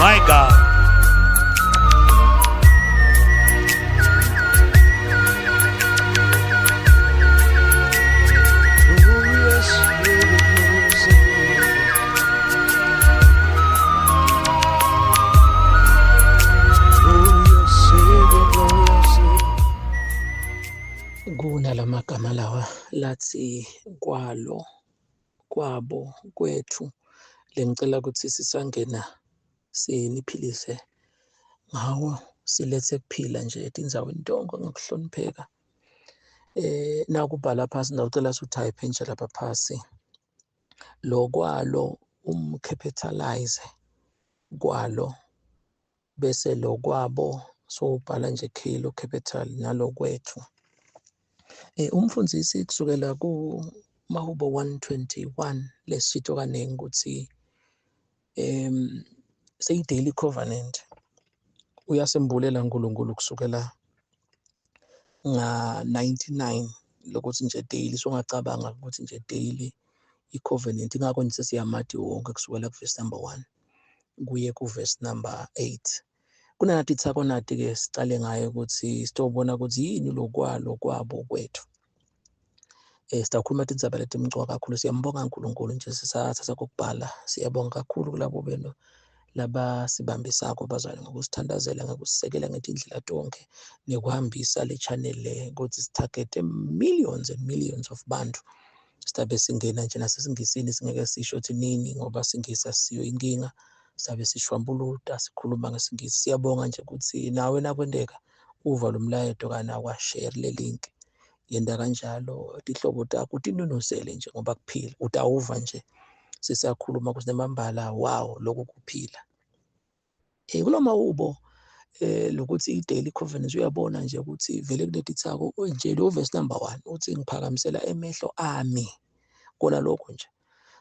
My God. Glorious Savior, glorious Savior. Glorious Savior, glorious Savior. Kunalamagama lawa lathi kwalo, kwabo, kwethu. Lengicela ukuthi sisangena siniphilise ngawo, silethe kuphila nje etindzaweni tonke ngokuhlonipheka. Nakubhala phasi ngiyacela utype nje lapha phasi. Lokwalo umcapitalize kwalo, bese lokwabo sowubhala nje K lo capital nalokwethu. Umfundisi kusukela ku Mahubo 121 lesishito kaningi ukuthi seyi daily covenant uyasembulela uNkulunkulu kusukela nga 99 lokuthi nje daily songacabanga ukuthi nje daily i-covenant, ingakho nje sesiyamati wonke kusukela ku verse number 1 kuye ku verse number 8. Kunanathi thakonati ke sicale ngayo ukuthi sitobona ukuthi yini lokwalo kwabo kwethu. Sitawukhuluma tindzaba letimcoka kakhulu. Siyambonga uNkulunkulu nje sisathatha kokubhala. Siyabonga kakhulu kulabo benu labasibambisako bazalwane ngokusithandazela, ngokusisekela ngetindlela tonke nekuhambisa le channel le ukuthi sithargete millions and millions of bantu. Sitabe singena nje nasesingisini singeke sisho ukuthi nini ngoba singisi asiyo inkinga. Sabe sishwambuluta sikhuluma ngesingisi. Siyabonga nje ukuthi nawe nakwenteka uva lo mlayeto kana washare le link, yenta kanjalo tihlobo takho utinunusele nje ngoba kuphila utawuva nje sisakhuluma ukuthi nemambala wow lokhu kuphila. Kulo mahubo lokuthi i-daily covenant uyabona nje ukuthi vele kunetithako nje lo verse number 1 uthi ngiphakamisela emehlo ami kona lokho nje.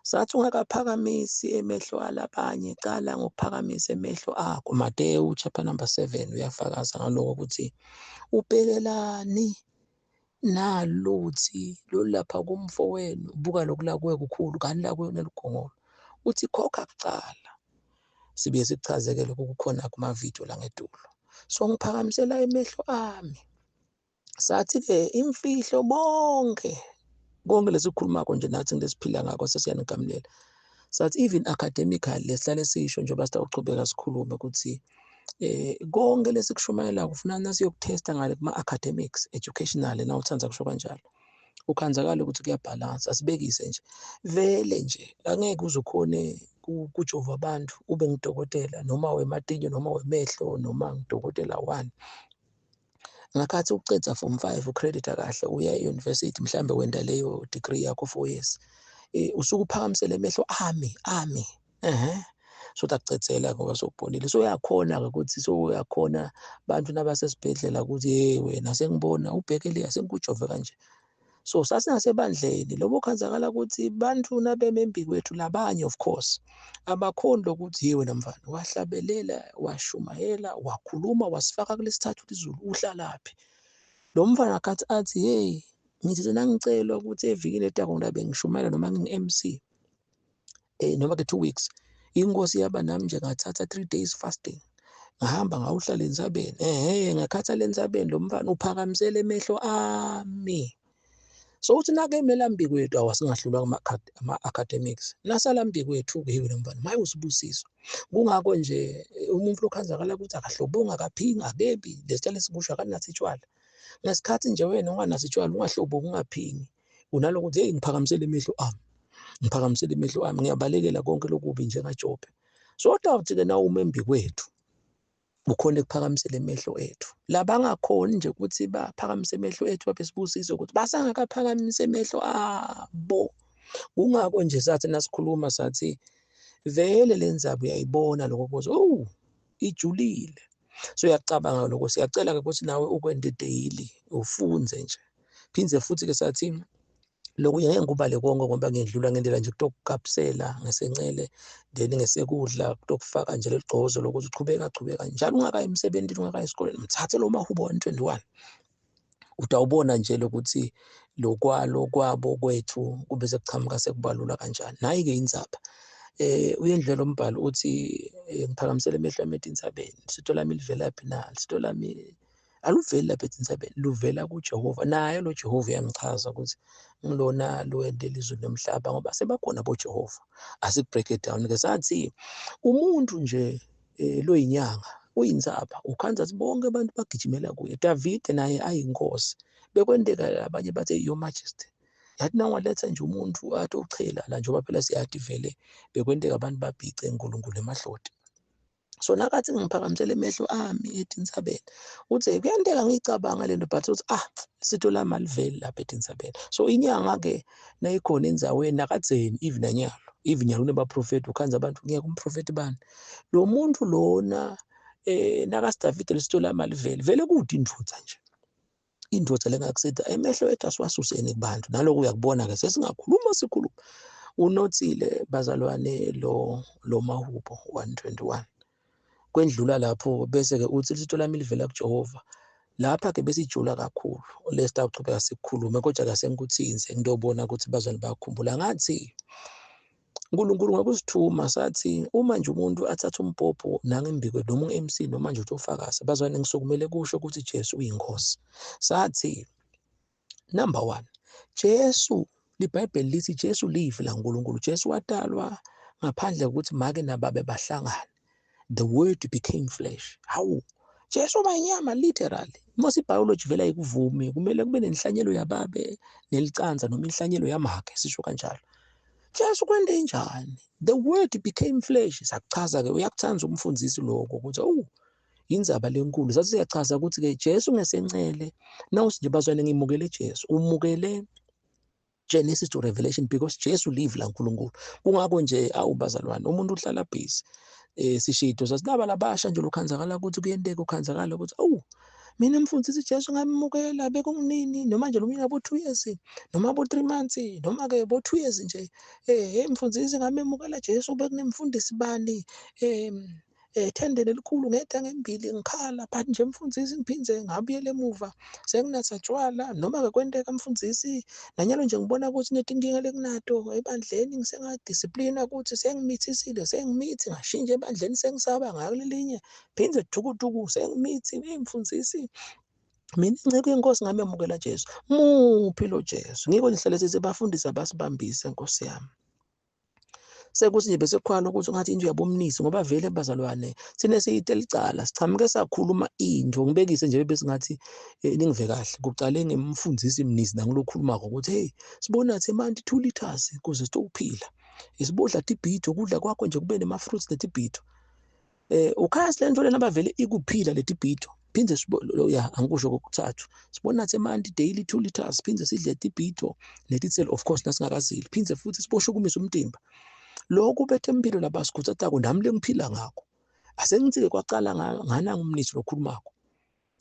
Sathi ungakaphakamisi emehlo alabanye, cala ngokuphakamisa emehlo akho. Mateyu chapter number 7 uyafakaza ngaloko ukuthi ubhekelani naluthi lolapha kumfowenu, buka lokhu la kuwe kukhulu kanti la kuwe nelugongolo, uthi khokha kucala. Sibuye sikuchazeke lokhu kukhona kuma-video la ngedulo. So ngiphakamisela emehlo ami. Sathi-ke imfihlo bonke konke lesikhulumako nje nathi lesiphila ngakho sesiyanigamulela. Sathi even academically lesihlale sisho njengoba sitawuchubeka sikhulume ukuthi konke lesikushumayela kufuna nasiyokuthesta ngale kuma-academics educational na uthanda kusho kanjalo. Ukhanzakala ukuthi kuyabhalansa, asibekise nje vele nje angeke uze ukhone kujova abantu ube ngudokotela noma wematinyo noma wemehlo noma ngudokotela wani. Ngakhathi ucedza form 5 ucredita kahle uya e-university mhlambe wenda leyo degree yakho 4 years, usuke uphakamisele emehlo ami ami so takucedzela ngoba sokubonile. So uyakhona ke ukuthi so uyakhona bantu nabasesibhedlela ukuthi hey wena sengibona ubheke le sengikujove kanje. So sasingasebandleni lobo khanzakala ukuthi bantu nabeme embi kwethu labanye of course abakhoni lokuthi hey wena mfana wahlabelela washumayela wakhuluma wasifaka kulesithathu lizulu uhlalaphi. Lo mfana khathi athi hey ngithi senangicelwa ukuthi evikini etako ngilabe ngishumayela noma ngingi-MC noma ke 2 weeks, inkosi yaba nami nje ngathatha 3 days fasting ngahamba ngawuhlala entsabeni. Ngakhathala entsabeni lo mfana uphakamisele emehlo ami. So uthi nake emelambi kwethu awasingahlulwa ama-academics nasalambi kwethu ke wena mfana maye usibusiso. Kungakho nje umuntu lokhanzakala ukuthi akahlobonga akaphingi akebi lesihlale sikusho akanathi tshwala. Ngesikhathi nje wena unganathi tshwala ungahlobongi ungaphingi unalokuthi hey ngiphakamisele emehlo ami, ngiphakamisele emehlo ami, ngiyabalekela konke lokubi njengaJobe. So uthi ke na umembi kwethu ukhona ukuphakamisela emehlo ethu. Labangakhoni nje ukuthi baphakamise emehlo ethu babe sibusiso ukuthi basangakaphakamisa emehlo abo. Kungakho nje sathi nasikhuluma sathi vele le ndzaba uyayibona lokho kuze oh ijulile. So uyacabanga lokho, siyacela ke ukuthi nawe ukwende daily ufunze nje. Phindze futhi ke sathi lokhu ngeke ngikubale konke ngoba ngiyedlula ngendlela nje kutokukapsela ngesencele then ngesekudla kutokufaka nje leligcozo lokuthi uchubeka chubeka njalo ungakayi emsebenzini ungakayi esikoleni mthathe lo mahubo 121 utawubona nje lokuthi lokwalo kwabo kwethu kube sekuchamuka sekubalula kanjani. Nayi ke indzaba Uyendlela umbhalo uthi ngiphakamisele emehlo ami etintsabeni, lisito lami livelaphi na? Lisito lami aluveli lapha etintsabeni, luvela kuJehova. Naye lo Jehova uyamchaza ukuthi ngilona lowente izulu nomhlaba, ngoba sebakhona boJehova. Asiku-break it down ke, sathi umuntu nje loyinyanga uyintsaba, ukhandza ukuthi bonke abantu bagijimela kuye. Davide naye ayinkosi, bekwenteka abanye bathi your majesty. Yathi nangaletha nje umuntu athi uchela la, njengoba phela siyathi vele bekwenteka abantu babhice uNkulunkulu emahloti. So nakathi ngiphakamisele emehlo ami etintsabeni, uthi kuyenteka ngiyicabanga lento, but uthi sitho lami aliveli lapha etintsabeni. So inyanga ke nayikhona endzaweni nakadzeni, even nanyalo, even nyalo kunebaprofeti, ukhandza abantu ngiya kumprofeti bani lo muntu lona nakasi Davide lesitho lami aliveli vele, kude indvodza nje, indvodza lengakusida emehlo ethu asiwasuseni kubantu. Naloko uyakubona ke, sesingakhuluma sikhuluma unothile bazalwane lo mahubo 121 kwendlula lapho. Bese ke uthi lisito lami livela kuJehova. Lapha ke besijula kakhulu, lesitawuchubeka sikhulume, kodwa ke sengikuthinze ngidobona ukuthi bazalwane bakhumbula ngathi uNkulunkulu ngakusithuma sathi uma nje umuntu athatha umbhobho nangembiko noma u-MC noma nje utofakaza, bazalwane ngisukumele kusho ukuthi Jesu uyinkosi. Sathi number 1, Jesu, liBhayibheli lithi Jesu livi laNkulunkulu. Jesu watalwa ngaphandle kokuthi make nababe bahlangane. The word became flesh. Hawu, Jesu bayinyama literally. Mose biology vele ayikuvumi, kumele kube nenhlanyelo yababe nelicanza noma inhlanyelo yamakhe, sisho kanjalo. Jesu kwente njani? The word became flesh. Sakuchaza ke, uyakuthanda umfundisi lokho ukuthi awu indzaba lenkulu. Sathi siyachaza ukuthi ke Jesu ngesencele, nawusi nje bazwane ngimukele Jesu, umukele Genesis to Revelation, because Jesu live la nkulunkulu. Kungakho nje awu bazalwane umuntu uhlala busy. Sishido sasinaba labasha nje lokhanzakala ukuthi kuyenteka, ukhanzakala ukuthi awu mina mfundisi Jesu ngamukela bekunginini, noma nje lomunye abo 2 years noma bo 3 months noma ke bo 2 years nje, hey mfundisi ngamemukela Jesu bekunemfundisi bani thendele elikhulu ngeda ngembili ngikhala, but nje mfundisi ngiphindze ngabuyela emuva senginatha tshwala, noma ke kwenteka mfundisi nanyalo nje ngibona ukuthi netinkinga lekunato ebandleni, ngisengadisciplina ukuthi sengimithisile, sengimithi ngashintsha ebandleni, sengisaba ngakulelinye phindze thukutuku sengimithi. Hey mfundisi mina inceku yenkosi ngamemukela Jesu. Muphi lo Jesu? Ngiko ngihlale sithi bafundisi abasibambise Nkosi yami. Sekuthi nje bese kukhona ukuthi ngathi into yabomnisi, ngoba vele bazalwane sine siyite licala sichamuke sakhuluma into ngibekise nje bese ngathi ningive kahle, kucale ngemfundisi mnisi nangilokhuluma ukuthi hey sibona thi manje 2 liters kuze sitokuphila, isibodla tibhitho ukudla kwakho nje kube nema fruits netibhitho, ukhasi lento lena bavele ikuphila letibhitho phinde ya angikusho kokuthathu sibona thi manje daily 2 liters phinde sidle tibhitho netitselo of course nasingakazili, phinde futhi siboshwe kumisa umtimba. Lokhu bethe impilo labasikhutsatako nami lengiphila ngakho. Asengithi ke kwaqala ngana ngumnisi lokhulumako,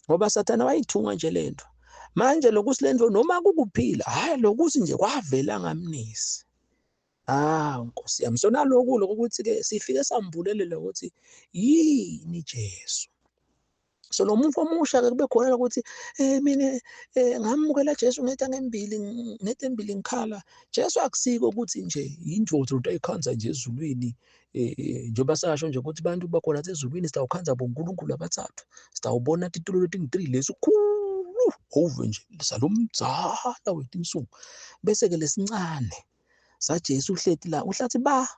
ngoba Sathana wayithunga nje lento. Manje lokusilento noma kukuphila, hayi lokuthi nje kwavela ngamnisi. Nkosi yami, so naloku lokuthi ke sifike sambulelela ukuthi yini Jesu. So lo muntu omusha ke kube khona ukuthi mina ngamukela Jesu ngeta ngembili, ngeta embili ngikhala. Jesu akusiko ukuthi nje indvodza into ayikhanza nje ezulwini, njengoba sasho nje ukuthi abantu bakhona ezulwini sitawukhanza boNkulunkulu abathathu, sitawubona titulo letingu-3 lesikhulu hove nje salomdzala wetinsuku, bese ke lesincane saJesu uhleti la uhlathi ba,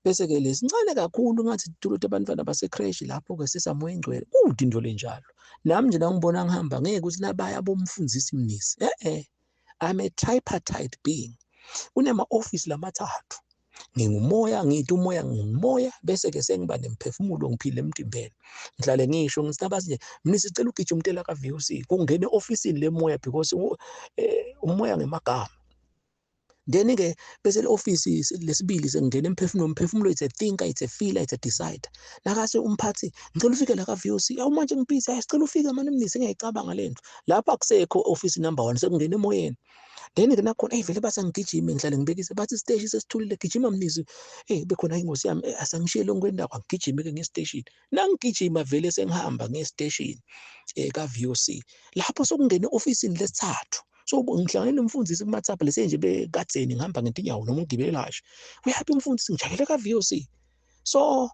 bese ke lesincane kakhulu ngathi titulo tabantwana base-creche lapho ke sesamoya engcwele. Kude into lenjalo. Nami nje nangibona ngihamba ngeke ukuthi nabaya bomfundisi mnisi. I'm a tripartite being. Kunema office lamathathu. Ngingumoya, ngithi umoya ngumoya, bese ke sengiba nemphefumulo ngiphile emtimbeni. Ngihlale ngisho ngithi nabathi nje mina sicela ugijima umtela ka VOC kungene officeini lemoya because umoya ngemagama. Then ke bese le office lesibili sengena emphefumulo, umphefumulo it's a thinker, it's a feeler, it's a decider. Nakase umphathi ngicela ufike la ka VOC, awu manje ngibhizi, hayi sicela ufike manje mnisi ngiyayicabanga lento. Lapha akusekho office number 1 sekungena emoyeni. Then ke nakhona hey vele bathi angigijime ngihlale ngibekise bathi station sesithulile gijima mnisi, hey bekhona ingosi yami, asangishiyele ngikwendawo angigijime ke ngestation. Nangigijima vele sengihamba ngestation ka VOC. Lapho sokungena officeini lesithathu. So ngihlangane nomfundisi kumathapha lese nje bekadzeni ngihamba ngetinyawo noma ngigibele lashe. Uyaphi umfundisi? Ngijahele ka-VOC. So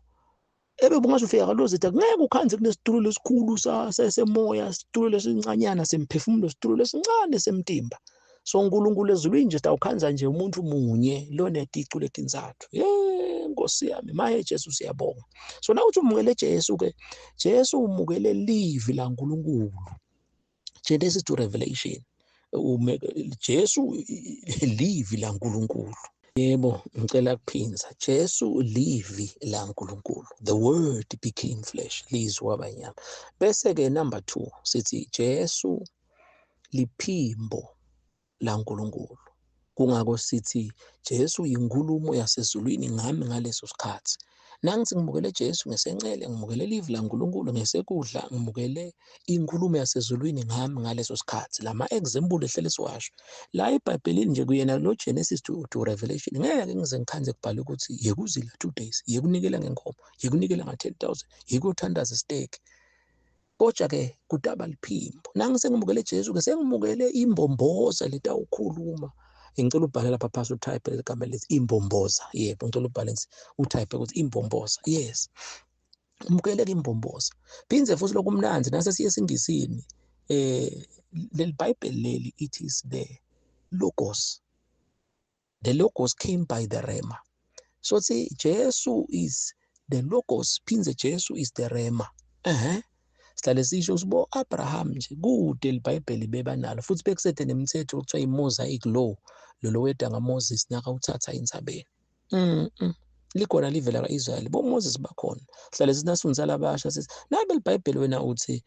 ebe bungaze ufika kalozi ngeke ukhanze kunesitulo lesikhulu semoya, situlo lesincanyana semphefumulo, situlo lesincane semtimba. So uNkulunkulu ezulwini nje sitawukhanza nje umuntu munye loneticu letintsatfu. Ye Nkosi yami, maye Jesu siyabonga. So nawuthi umukele Jesu ke, Jesu umukele livi laNkulunkulu. Genesis to Revelation. Jesu livi laNkulunkulu. Yebo, ngicela kuphinza. Jesu livi laNkulunkulu. The word became flesh, lizwi waba inyama. Bese ke number 2 sithi Jesu liphimbo laNkulunkulu. Kungako sithi Jesu yinkulumo yasezulwini ngami ngaleso sikhathi. Nangithi ngimukele Jesu ngesencele, ngimukele livi laNkulunkulu ngesekudla, ngimukele inkulumo yasezulwini ngami ngaleso sikhathi. Lama example ehlele siwasho la eBhayibhelini nje kuyena lo Genesis to Revelation, ngeke ngize ngikhanze kubhala ukuthi yekuzila 2 days, yekunikela ngenkomo, yekunikela nga 10,000, yekuthandaza steak. Kodwa ke kutaba liphimbo. Nangi sengimukele Jesu ke sengimukele imbomboza letawukhuluma. Ngicela ubhale lapha phasi utype igama elithi imbomboza. Yebo, ngicela ubhale utype ukuthi imbomboza. Yes. Umukele ke imbomboza. Phindze futhi lokumnanzi nase siye esingисini, leli Bible leli, it is the logos. The logos came by the rema. So see, Jesu is the logos, phindze Jesu is the rema. Sihlale sisho sibo Abraham nje kude iBhayibheli bebanalo futhi bekusethe nemithetho okuthiwa iMosaic law, lolo weda ngaMoses nakawuthatha entsabeni. Likhona livela kaIsrael, bo Moses bakhona. Sihlale sithi nasifundisa labasha sithi nabe iBhayibheli wena uthi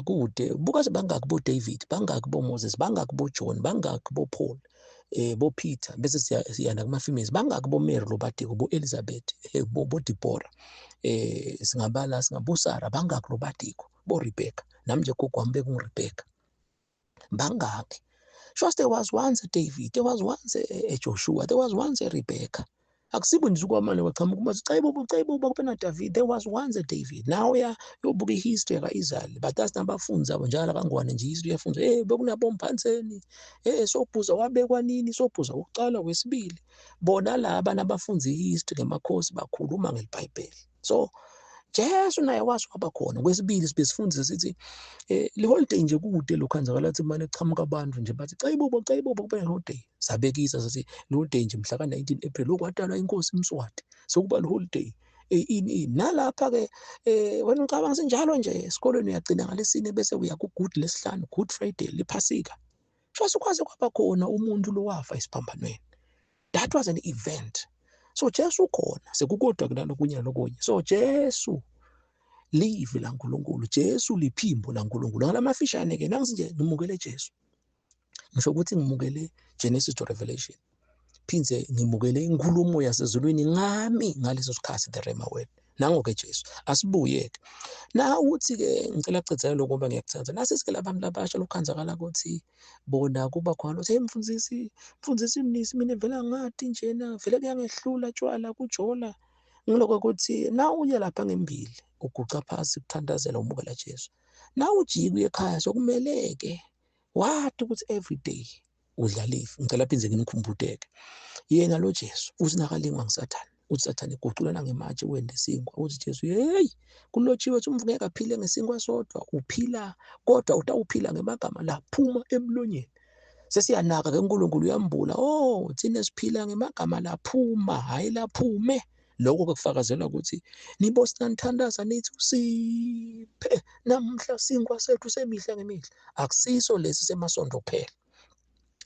kude buka bangaki bo David, bangaki bo Moses, bangaki bo John, bangaki bo Paul, bo Peter, bese siyana kuma females, bangaki bo Mary lobadiko, bo Elizabeth, bo Deborah, singabala singabo Sarah, bangaki lobadiko, bo Rebecca, nami nje gogo wami bekungu Rebecca, bangaki. Just there was once a David, there was once a Joshua, there was once a Rebecca. Akusibo nje ukwamane wachamuka uma cha ibo cha ibo kube na David, there was once a David. Now uya yobuka ihistory kaIsrael, but that's nabafunzi abo njalo kangwane nje history yafunza, bekunabomphanseni, Sobhuza wabekwa nini, Sobhuza wokuqala wesibili. Bona laba nabafunzi ihistory ngemakhosi bakhuluma ngeBhayibheli. So Jesu naye wazi waba khona. Kwesibili sibe sifundise sithi le holiday nje kude lokhanzakala athi manje kuchamuka abantu nje bathi cha ibobo cha ibobo kube holiday. Sabekisa sathi le holiday nje mhla ka 19 April lokwadalwa inkosi Mswati, sokuba le holiday ini nalapha ke wena ucabanga sinjalo nje esikolweni uyagcina ngalesine bese uya ku Good lesihlanu, Good Friday, liphasika. Just kwaze kwaba khona umuntu lowafa esiphambanweni. That was an event. So Jesu ukhona, sekukodwa kunalokunye nalokunye. So Jesu livi laNkulunkulu, Jesu liphimbo laNkulunkulu. Ngalamafishane ke nansi nje ngimukele Jesu. Ngisho ukuthi ngimukele Genesis to Revelation. Phindze ngimukele inkulumo yasezulwini ngami ngaleso sikhathi, the Rema word. Nango ke Jesu. Asibuye ke. Na uthi ke ngicela kucedzela lokho ngoba ngiyakuthanda. Nasi sike labantu labasha lokhanzakala ukuthi bona kuba khona uthi hey mfundisi, mfundisi mnisi mina vele angathi njena vele kuyangehlula tshwala kujola. Ngiloko ukuthi na uye lapha ngembili uguca phansi ukuthandazela umukela Jesu. Na ujike uye ekhaya sokumele ke wathi ukuthi every day udla lifu. Ngicela phindze nginikhumbuteke. Yena lo Jesu uthi nakalingwa nguSathane, uthi Sathane guculana ngematshe wende sinkwa. Uthi Jesu hey kulotshiwe ukuthi umvu ngeke aphile ngesinkwa sodwa, uphila kodwa utawuphila ngemagama laphuma emlonyeni. Sesiyanaka ke uNkulunkulu uyambula, oh thina siphila ngemagama laphuma, hayi laphume. Lokho ke kufakazelwa ukuthi nibo sinanithandaza nithi usiphe namhla sinkwa sethu semihla ngemihla. Akusiso lesi semasonto kuphela.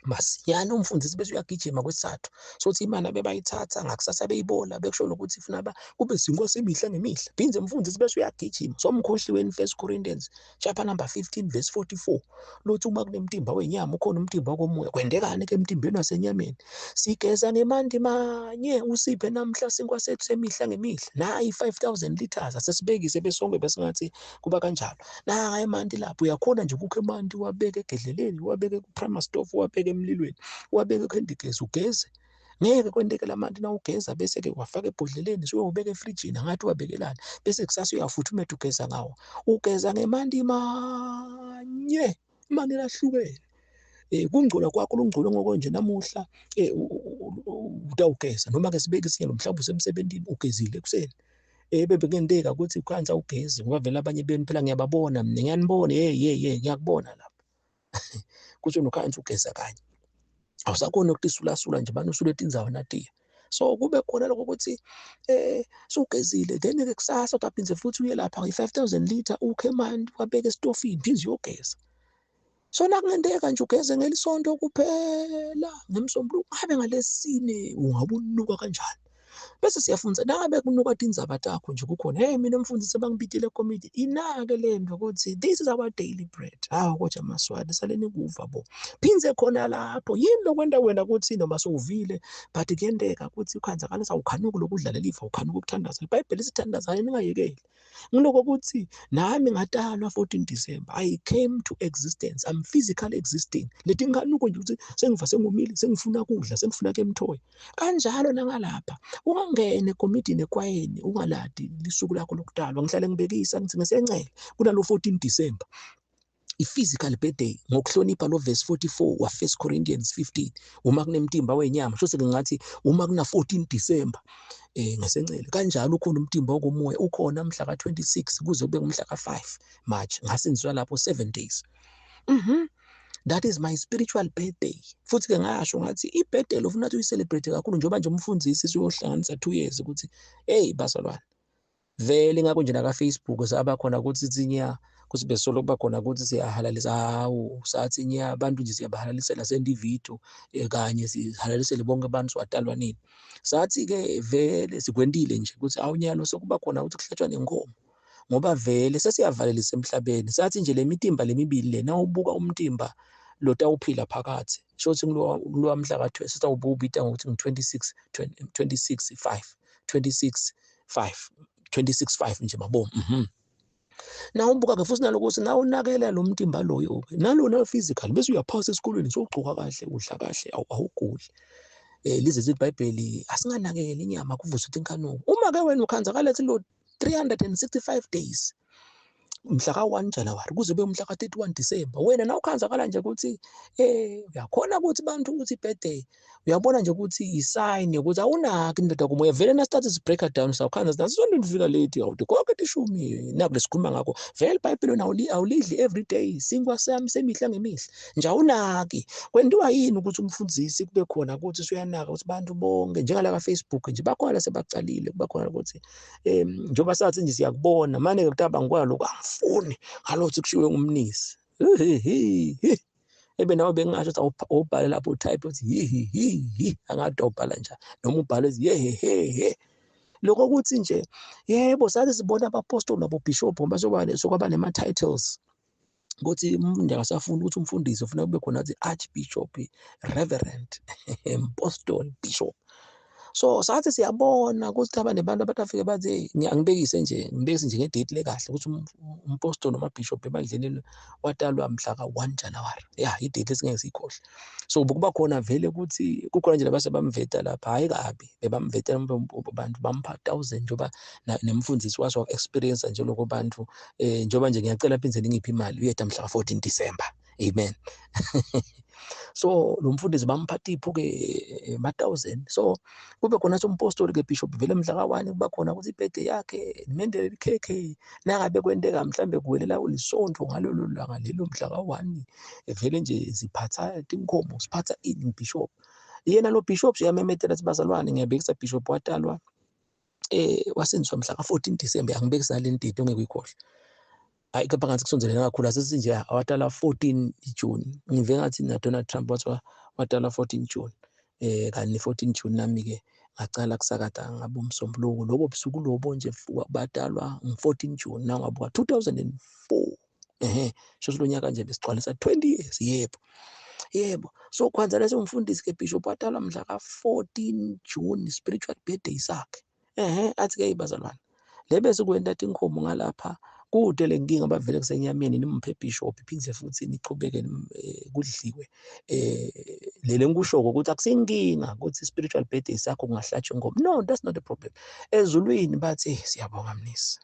Masinyane umfundisi bese uyagijima kwesithathu. Sothi imali abebayithatha ngakusasa beyibola bekusho lokuthi ifuna ba kube sinkwa semihla ngemihla. Phindze umfundisi bese uyagijima. Somkhohliwe in 1 Corinthians chapter number 15 verse 44. Lothi uma kunemtimba wenyama ukhona umtimba womoya. Kwendekani ke emtimbeni wasenyameni? Sigeza ngemanti manye usiphe namhla sinkwa sethu semihla ngemihla. Nayi 5000 liters asesibekise besonke besingathi kuba kanjalo. Nanga emanti lapho uyakhona nje ukukha emanti wabeke egedleleni, wabeke ku primer stove, wabeke emlilweni, wabeke khendigezi ugeze. Ngeke kwenteke lamanti na ugeza bese ke wafaka ebhodleleni suyobeka efrijini ngathi wabekelana bese kusasa uyafuthumeta ugeza ngawo. Ugeza ngemanti manye, manje lahlukene. Kungcola kwakho lungcole ngokonje namuhla utawugeza noma ke sibeke isinyalo mhlawumbe usemsebentini ugezile ekuseni. Bebe kuyenteka ukuthi ukhansa ugeze ngoba vele abanye benu phela ngiyababona mina ngiyanibona hey hey hey ngiyakubona lapha. Kuthi nokhansa ugeza kanye. Awusakhona ukutisulasula nje bani usule tindzawo natiya. So kube khona lokho ukuthi sugezile then ke kusasa utaphindze futhi uye lapha nge-5000 liter ukhe emanti wabeka esitofini phindze uyogeza. So nakungenteka nje ugeze ngelisonto kuphela ngemsombuluko ngabe ngalesine ungabe unuka kanjani. Bese siyafunza nangabe kunuka tindzaba takho nje kukhona hey mina mfundisi bangibitile ekomiti inake lento ukuthi this is our daily bread. Hawu kodwa maswati saleni kuva bo. Phindze khona lapho yini lokwenta wena ukuthi noma sowuvile but kuyenteka ukuthi ukhanzakalisa awukhanuki lokudla lelifa ukhanuka ukuthandaza. IBhayibheli lisithandaza ningayekeli. Ngiloko ukuthi nami ngatalwa 14 December I came to existence, I'm physically existing. Letinkanuko nje ukuthi sengiva sengumile sengifuna kudla sengifuna ke emthoyi kanjalo nangalapha ungangena ekomidini ekwayeni ungaladi lisuku lakho lokudalwa. Ngihlale ngibekisa ngithi ngesencele kunalo 14 December i-physical birthday ngokuhlonipha lo verse 44 wa 1 Corinthians 15 uma kunemtimba wenyama sho sengathi uma kuna 14 December ngesencele kanjalo ukhona umtimba wokumoya ukhona mhla ka26 kuze kube ngumhla ka5 March ngasinzwa lapho 7 days. That is my spiritual birthday. Futhi ke ngasho ngathi i-birthday lo ufuna ukuthi uyicelebrate kakhulu njengoba nje umfundisi siyohlanganisa 2 years ukuthi hey bazalwane vele ngakho nje naka Facebook saba khona ukuthi sinya kuthi besolo kuba khona ukuthi siyahalalisa hawu sathi nya abantu nje siyabahalalisela send ivideo kanye sihalalisele bonke abantu siwatalwa nini. Sathi ke vele sikwentile nje ukuthi awunyalo sokuba khona ukuthi kuhlatshwa nenkomo ngoba vele sesiyavalelisa emhlabeni. Sathi nje lemitimba lemibili le nawubuka umtimba lo tawuphila phakathi shothi ngilo mhla ka sitawububita ngokuthi ngu26 26 5 26 5 26 5 nje mabo. Nawubuka ke futhi nalokuthi nawunakela lo mtimba loyo ke nalona physical bese uyaphasa esikolweni sowugcoka kahle udla kahle awuguli. Lize lithi iBhayibheli asinganakeli inyama kuvusa inkanuko. Uma ke wena ukhanzakala lo 365 days mhla ka-1 January kuze kube umhla ka-31 December wena nawukhanzakala nje ukuthi uyakhona ukuthi bantu ukuthi birthday uyabona nje ukuthi isign ukuthi awunaki indoda kumoya vele na start is break down sawukhanza nasonto ndifika late awuthi konke tishumi naku lesikhuluma ngakho vele iBhayibheli wena awulidli every day sinkwa sami semihla ngemihla nje awunaki. Kwentiwa yini ukuthi umfundisi kube khona ukuthi usuyanaka ukuthi bantu bonke njengala ka Facebook nje bakhona sebacalile kuba khona ukuthi njengoba sathi nje siyakubona manje ke kutaba ngikwa lokho angifuni ngalothi kushiwe ngumnisi ebe nawe bengasho ukuthi awubhale lapho utype uthi hi hi hi hi angadobhala nje noma ubhale uthi ye he he he. Lokho ukuthi nje yebo sathi sibona abapostoli nabobishop ngoba sokwaba nema titles ukuthi umuntu akasafuni ukuthi umfundisi ufuna kube khona athi archbishop, reverend, apostle, bishop. So sathi siyabona ukuthi abanye abantu abatafike bathi angibekise nje ngibekise nje ngedate lekahle ukuthi umpostoli noma bishop ebandleni watalwa mhla ka-1 January. Yeah, idate esingeke siyikhohle. So kuba khona vele ukuthi kukhona nje labase bamveta lapha hayi kabi bebamveta abantu bampha 1000 njengoba nemfundisi waso experience nje lokho bantu njengoba nje ngiyacela phindze ningiphi imali uyeda mhla ka-14 December. Amen. So lo mfundisi bamphatha ipho ke ma 1000. So kube khona umpostoli ke bishop vele mhla ka-1 kuba khona ukuthi ibirthday yakhe nimendele ikhekhe nangabe kwenteka mhlambe kuwelela ulisonto ngalolo langa lelo mhla ka-1 vele nje siphatha tinkomo siphatha ini bishop. Yena lo bishop uyamemetela ukuthi bazalwane ngiyabekisa bishop watalwa wasindiswa mhla ka-14 December angibekisa le date ongeke uyikhohle. Hayi kepha ngathi kusondelene kakhulu asithi nje watala 14 June ngive ngathi na Donald Trump wathiwa watala 14 June kanti 14 June nami ke ngacala kusakata ngabo umsombuluko lobo busuku lobo nje badalwa nge-14 June nangabuka 2004 sho lo nyaka nje besigcwalisa 20 years. Yebo yebo. So kwanza leso umfundisi ke bishop watalwa mhla ka-14 June spiritual birthday sakhe. Athi ke bazalwane lebe sikwenta tinkomo ngalapha kude lenkinga bavele kusenyameni nimphe bishop iphindze futhi nichubeke kudliwe. Lele ngikusho ukuthi akusinkinga ukuthi spiritual birthday sakho kungahlatshwa inkomo. No, that's not a problem. Ezulwini bathi siyabonga mnisi.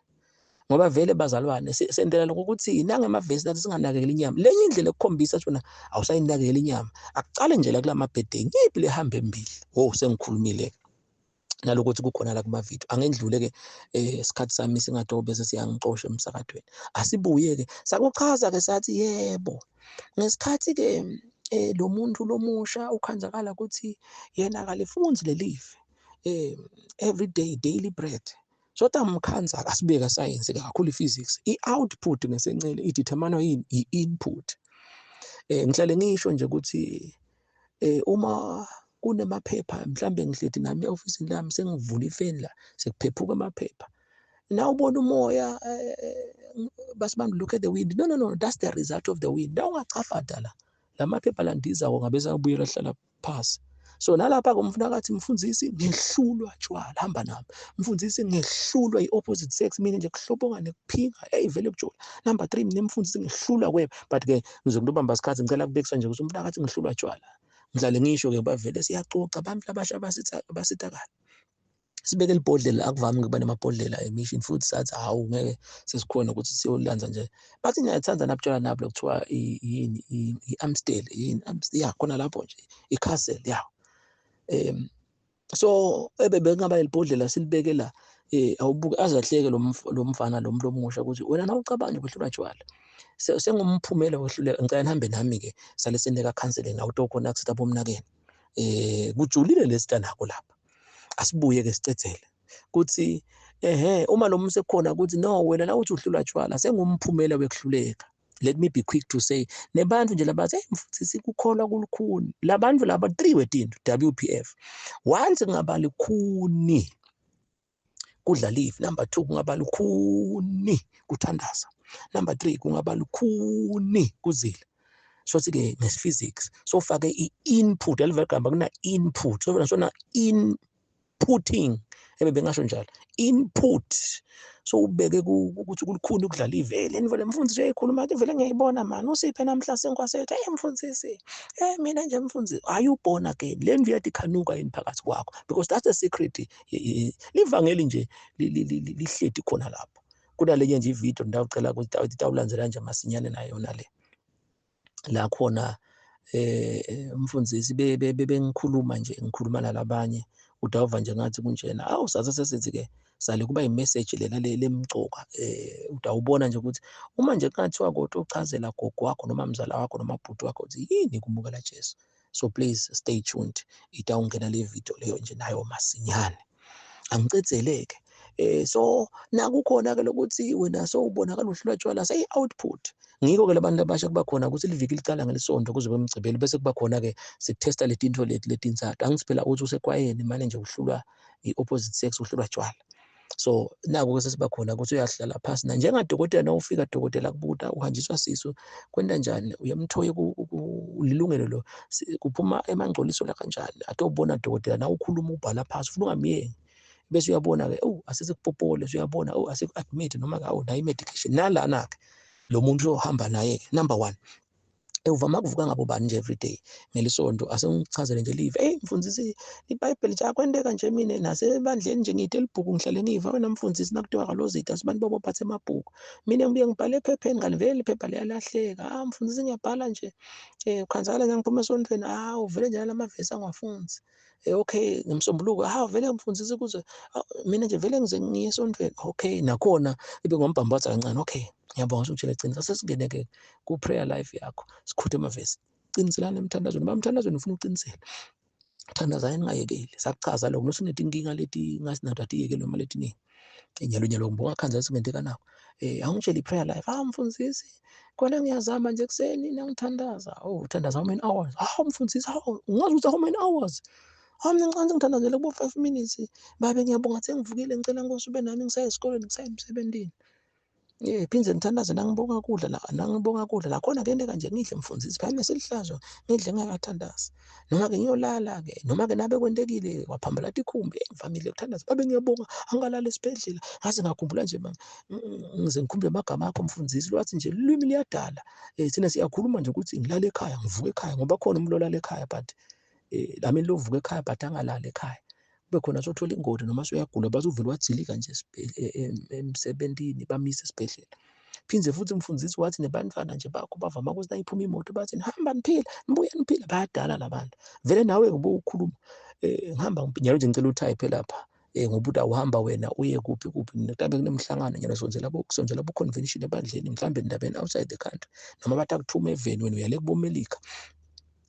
Ngoba vele bazalwane sendela lokho ukuthi nangemavesi lathi singanakekeli inyama. Lenye indlela ekukhombisa ukuthi wena awusayinakekeli inyama, akucale nje la kulama-birthday, ngiyiphi le hamba embili? Oh, sengikhulumile nalokuthi kukhona la kuma-video. Angendlule-ke isikhathi sami singadobe bese siyangixosha emsakadweni. Asibuye-ke sakuchaza-ke sathi yebo, ngesikhathi-ke lo muntu lomusha ukhanzakala ukuthi yena akalifunzi lelive, every day daily bread. So tamkhanza asibuye ka-science kakhulu i-physics, i-output ngesencele i-determine yini? I-input. Ngihlale ngisho nje ukuthi uma kunemaphepha mhlambe ngihleti nami e-ofisini lami sengivula ifeni la sekuphephuka amaphepha, na ubona umoya basibantu look at the wind. No, no, no, that's the result of the wind. Na ungachafada la lamaphepha landizako ngabe sabuyela hlala phasi. So nalapha kumfuna kathi mfundisi ngehlulwa tshwala, hamba nami mfundisi ngehlulwa i-opposite sex, mina nje kuhlobonga nekuphinga, hey vele kujola. Number 3 mina mfundisi ngehlulwa kweba, but ke ngizokubamba isikhathi ngicela kubekisa nje ukuthi umfuna kathi ngehlulwa tshwala. Ngihlale ngisho ke bavele siyaxoxa abantu labasha basitakala. Sibeke libhodlela, akuvami ukuba nemabhodlela emission futhi sathi hawu ngeke sesikhona ukuthi siyolanza nje. Bathi ngiyathanda nabutshwala nabo lokuthiwa yini i-Amstel, yini Amstel, ya khona lapho nje i-Castle ya. So ebebengaba libhodlela silibeke la, awubuke azahleke lo mfana lo mlomusha ukuthi wena nawucabanga ukwehlulwa tshwala. Sengumphumela wehluleka, ngicela nihambe nami ke sale seneka counseling awutokhona kusitha bomnakeni. Kujulile lesitanako lapha. Asibuye ke sicedzele kuthi ehe uma lo muntu sekukhona ukuthi no wena la uthi uhlulwa tshwala sengumphumela wekuhluleka. Let me be quick to say nebantu nje labathi hey mfundisi kukholwa kulukhuni, labantu laba 3 wetinto WPF once kungaba lukhuni kudla live, number 2 kungaba lukhuni kuthandaza, number 3 kungaba lukhuni kuzila. So ke ngesiphysics so fake i-input yalivegamba kuna input so sona inputting ebe bengasho njalo input. So ubeke ukuthi kulukhuni ukudlala ivele nivele mfundisi uyayikhuluma athi vele ngiyayibona man usiphe namhla senkwasethu, hey mfundisi, hey mina nje mfundisi, are you born again? Le ndlu yathi khanuka yini phakathi kwakho, because that's the secret. Livangeli nje lihleti khona lapho. Kunalenye nje ivideo ndawucela ukuthi itawulandzela nje masinyane nayo nale la khona umfundisi bengikhuluma nje ngikhuluma nalabanye udawuva nje ngathi kunjena awu sase sesithi ke sale kuba imessage lena lemcoka. Udawubona nje ukuthi uma nje kungathiwa kodwa uchazela gogo wakho noma mzala wakho noma bhuti wakho ukuthi yini kumukela Jesu. So please stay tuned, itawungena le video leyo nje nayo masinyane. Angicedzeleke. So nakukhona ke lokuthi wena so ubonakala uhlulwa tshwala say output. Ngiko ke labantu abasha kuba khona ukuthi liviki licala ngelisonto kuze bemgcibelo bese kuba khona ke sikutesta letinto leti letintsathu. Angithi phela uthi usekwayeni manje nje uhlulwa i-opposite sex, uhlulwa tshwala. So naku ke sesiba khona ukuthi uyahlala phansi na njengadokotela na ufika dokotela kubuta uhanjiswa sisu kwenta njani uyamthoye ulilungelo lo kuphuma emangcoliso la kanjani atobona dokotela na ukhuluma ubhala phansi ufuna ungamyengi bese uyabona ke oh asesekupopole uyabona oh aseku-admit noma ke awu nayo i-medication nalana ke lo muntu ohamba naye ke number 1 uvama kuvuka ngabo bani nje everyday ngelisonto asengichazele nje live hey mfundisi iBhayibheli nje akwenteka nje mina nasebandleni nje ngiyite libhuku ngihlale ngiva wena mfundisi nakuthiwa kalozita sibantu bobo phathe amabhuku mina ngibuye ngibhale ephepheni kanti vele iphepha liyalahleka ah mfundisi ngiyabhala nje ukhanzakala nje ngiphuma esontweni ah uvele nje lamavesi angiwafunzi okay ngimsombuluko ah vele ngimfundisi kuze mina nje vele ngize ngiye esontweni okay nakhona ibe ngombhambatha kancane okay ngiyabonga usutshela iqiniso sesingene ke ku prayer life yakho sikhuthe amavesi qiniselana emthandazweni bamthandazweni ufuna uqinisele thandazani ningayekeli sakuchaza lokho nosineti inkinga leti ngasinato atiyekele noma letiningi nyalo nyalo ngibonga khanza singenteka nako angitshela i-prayer life ah mfundisi khona ngiyazama nje kuseni nangithandaza oh uthandaza how many hours ah mfundisi how ungazi ukuthi how many hours ah mina ngicela ngithandazele kubo 5 minutes babe ngiyabonga sengivukile ngicela Nkosi ube nami ngisaya esikoleni ngisaya emsebenzini phindze ngithandaze nangibonga kudla la nangibonga kudla la khona kuyenteka nje ngidle mfundisi phela selihlazo ngidle ngakathandazi noma ke ngiyolala ke noma ke nabe kwentekile waphambela tikhumbi ngivamile ukuthandaza babe ngiyabonga angalala esibhedlela ngaze ngakhumbula nje ngize ngikhumbule amagama akho mfundisi lwathi nje lulwimi liyadala thina siyakhuluma nje ukuthi ngilala ekhaya ngivuka ekhaya ngoba khona umuntu olala ekhaya but I mean lovuka ekhaya but angalala ekhaya. Kube khona sothola ingoti noma soyagula baze uvele wadzilika nje emsebentini bamise esibhedlela. Phindze futhi umfundisi wathi nebantwana nje bakho bavama ukuthi nayiphuma imoto bathi nihamba niphila, nibuye niphila, bayadala labantu. Vele nawe ngoba ukhuluma ngihamba nyalo nje ngicela uthayiphe lapha. Ngoba uthi awuhamba wena uye kuphi kuphi, mhlawumbe kunemhlangano nyalo sonzela kusonzela bo-convention ebandleni, mhlawumbe endabeni outside the country, noma bathi akuthuma eveni wena uyale kubomelika,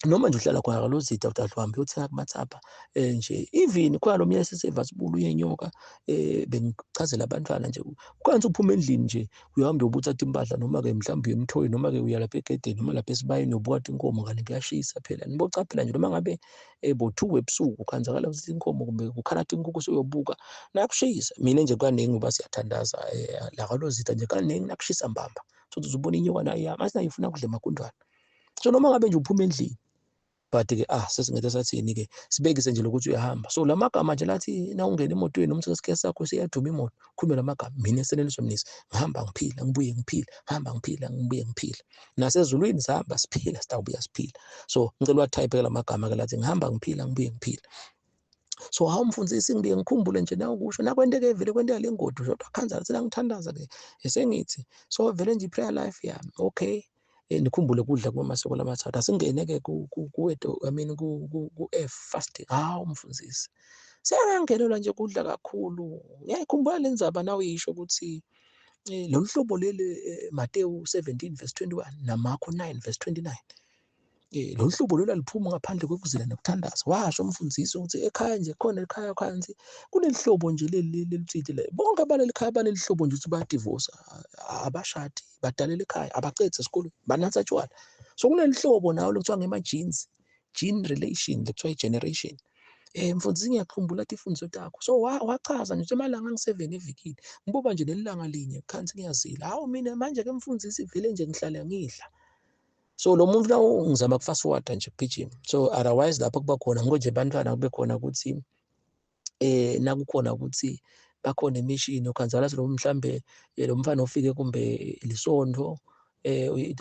noma nje uhlala khona kalozitha uthi uhambe uyothenga kumathapha nje even khona lo myesi sevasibulu uyenyoka bengichazela abantwana nje ukhansi uphuma endlini nje uyahamba uyobutha impahla noma-ke mhlawumbe uye emthoyi noma-ke uya lapha egedeni noma lapha esibayeni uyobuka inkomo kanti kuyashisa phela nibocaphela nje noma ngabe bo-2 ebusuku kukhanzakala ukuthi inkomo kumbe kukhala inkukhu usuyobuka nakushisa. Mina nje kaningi ngoba siyathandaza la kalozitha nje kaningi nakushisa mbamba so uzubona inyoka nayo iyama athi nayo ifuna kudla emagundwane. So noma ngabe nje uphuma endlini but-ke sesingeke sathini-ke sibekise nje lokuthi uyahamba. So la magama nje lathi na ungena emotweni noma uthatha sakho siyaduma imoto, khulume la magama, mina Seneliso Mnisi ngihamba ngiphila ngibuye ngiphila, ngihamba ngiphila ngibuye ngiphila, nasezulwini sihamba siphila sitawubuya siphila. So ngicela uwathayiphe la magama ke lathi ngihamba ngiphila ngibuye ngiphila. So hawu mfundisi ngibuye ngikhumbule nje nawe kusho nakwenteke vele kwenteka le ngodi kodwa khanza lathi ngithandaza ke esengithi so vele nje i-prayer life yami okay. Nikhumbule kudla kumasiko lamathathu asingene-ke ku I mean ku-F fasting. Hawu mfundisi seyangangenelwa nje kudla kakhulu. Ngiyayikhumbula le ndzaba nawe uyisho ukuthi lolu hlobo leli Mateyu 17 verse 21 naMarko 9 verse 29 lolu hlobo lolu aliphuma ngaphandle kokuzila nokuthandaza. Washo umfundisi ukuthi ekhaya nje khona ekhaya phansi kunelihlobo nje leli lelithile le bonke abaleli khaya banelihlobo nje ukuthi bayadivorce, abashadi, badalela ekhaya, abacedzi esikolweni, banatha tshwala. So kunelihlobo nawo lokuthiwa ngema-genes, gene relation lekuthiwa i-generation. Mfundisi ngiyakhumbula tifundiso takho. So wachaza nje emalanga angu-7 evikini ngiboba nje nelilanga linye khansi ngiyazila. Hawu mina manje ke mfundisi vele nje ngihlala ngidla. So lo muntu lawo ngizama kufast forward nje kugijima. So otherwise lapho kuba khona ngoba nje bantwana kube khona ukuthi nakukhona ukuthi bakhona emishini ukhanzala lo mhlambe lo mfana ofike kumbe lisonto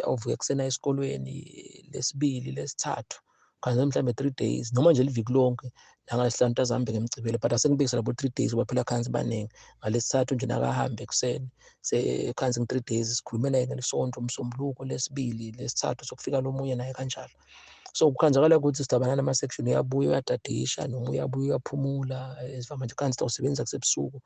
avuke ekuseni esikolweni lesibili lesithathu khanza mhlambe 3 days noma nje liviki lonke nangalesihlanu azahambe ngemgcibelo, but asengibekisa labo 3 days ngoba phela khansi baningi. Ngalesithathu nje nakahambe ekuseni sekhansi ngi 3 days sikhulumela ngelisonto umsombuluko lesibili lesithathu sokufika lo munye naye kanjalo. So kukhanzakala ukuthi sidabana nama section uyabuya uyadadisha noma uyabuya uyaphumula esifama nje kanti usebenza kusebusuku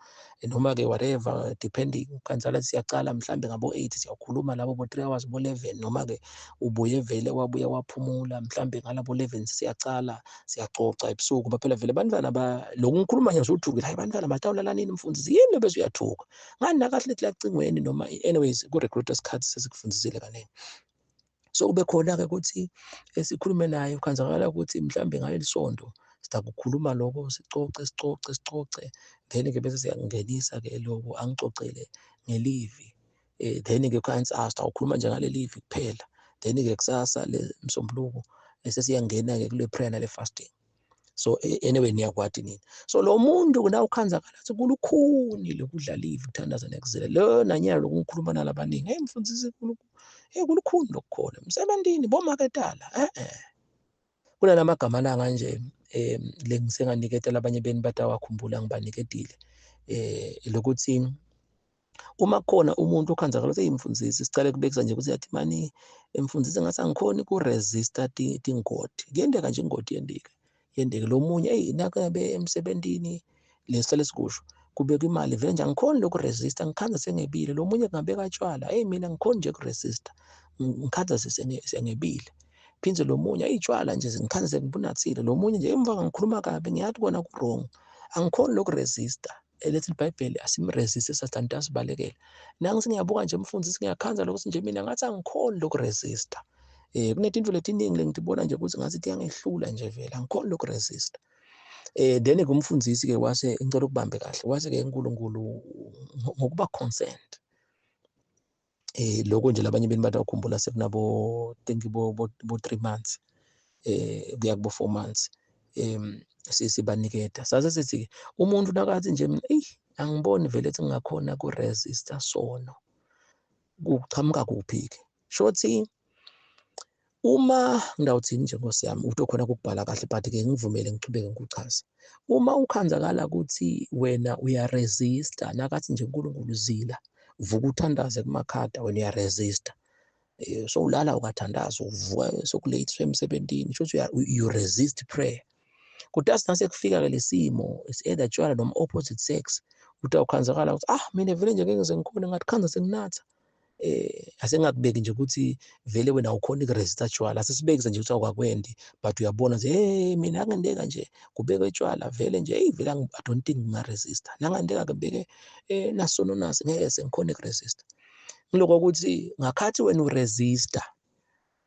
noma ke whatever depending khanzala siyaqala mhlambe ngabo 8 siyakhuluma labo bo 3 hours bo 11 noma ke ubuye vele wabuya waphumula mhlambe ngalabo 11 siyaqala siyaxoxa ebusuku. Baphela vele bantwana ba lokhu ngikhuluma nje usuthukile, hayi bantwana batawulala nini mfundisi yini bese uyathuka ngani nakahle lacingweni noma anyways ku recruiter isikhathi sesikufundisile kaningi. So kube khona ke ukuthi sikhulume naye khanzakala ukuthi mhlambe ngalelisonto sitakukhuluma lokho sicoce sicoce sicoce then ke bese siyangenisa ke lokho angicocele ngelivi then ke khansi sitawukhuluma nje ngalelivi kuphela then ke kusasa le msombuluko bese siyangena ke kule prayer nale fasting. So anyway niyakwati nini. So lo muntu na ukhanzakala athi kulukhuni lokudla live kuthandaza nekuzila lo nanyalo lokukhuluma nalabaningi hey mfundisi hey kulukhuni lokukhona emsebentini bomaketala kunanamagama la kanje lengisenganiketela abanye beni batawakhumbula ngibaniketile lokuthi uma khona umuntu okhanzakala uthi mfundisi sicale kubekisa nje ukuthi yathi mani mfundisi ngathi angikhoni ku resista tingoti kuyendeka nje ingoti yendeke lo munye hey nakabe emsebentini lesihlale sikusho kubeka imali vele nje angikhoni lokuresista ngikhanza sengebile. Lo munye kungabeka tshwala hey mina ngikhoni nje kuresista ngikhanza sengebile. Phindze lo munye ayitshwala nje ngikhanza sengibunathile. Lo munye nje emva ngikhuluma kabi ngiyathi kona ku wrong angikhoni lokuresista. Elithi iBhayibheli asimresiste sathane asibalekele. Nangi ngiyabuka nje mfundisi ngiyakhanza lokuthi nje mina ngathi angikhoni lokuresista. Kunetinto letiningi lengitibona nje ukuthi ngathi tiyangehlula nje vele angikhoni lokuresista. Then kumfundisi ke wase ngicela ukubambe kahle wase ke uNkulunkulu ngokuba concerned lokho nje labanye beni batawukhumbula sekunabo think bo 3 months kuya kubo 4 months sibaniketa sase sithi umuntu nakathi nje mina ey angiboni vele ukuthi ngingakhona ku resista sono kuchamuka kuphi ke shothi Uma ngidawuthini nje Nkosi yami utokhona ukubhala kahle, but ke ngivumele ngichubeke ngikuchaze. Uma ukhanzakala ukuthi wena uyaresista, nakathi nje uNkulunkulu zila, vuka uthandaze kumakhada, wena uyaresista. So ulala ukathandaza, uvuka sokulate emsebentini, sho you resist prayer. Kodwa sase kufika ke lesimo, it's either tshwala noma opposite sex, utawukhanzakala ukuthi ah mina vele nje ngeke ngize ngikhone, ngathi khanza senginatha. Asengakubeki nje ukuthi vele wena awukhona ukuresista tshwala, asisibekise nje ukuthi awukakwendi, but uyabona nje hey mina angendeka nje kubekwe tshwala vele nje hey vele I don't think ngingaresista, nangandeka kubeke nasono nasi ngeke sengikhona ukuresista. Ngiloko ukuthi ngakhathi wena uresista,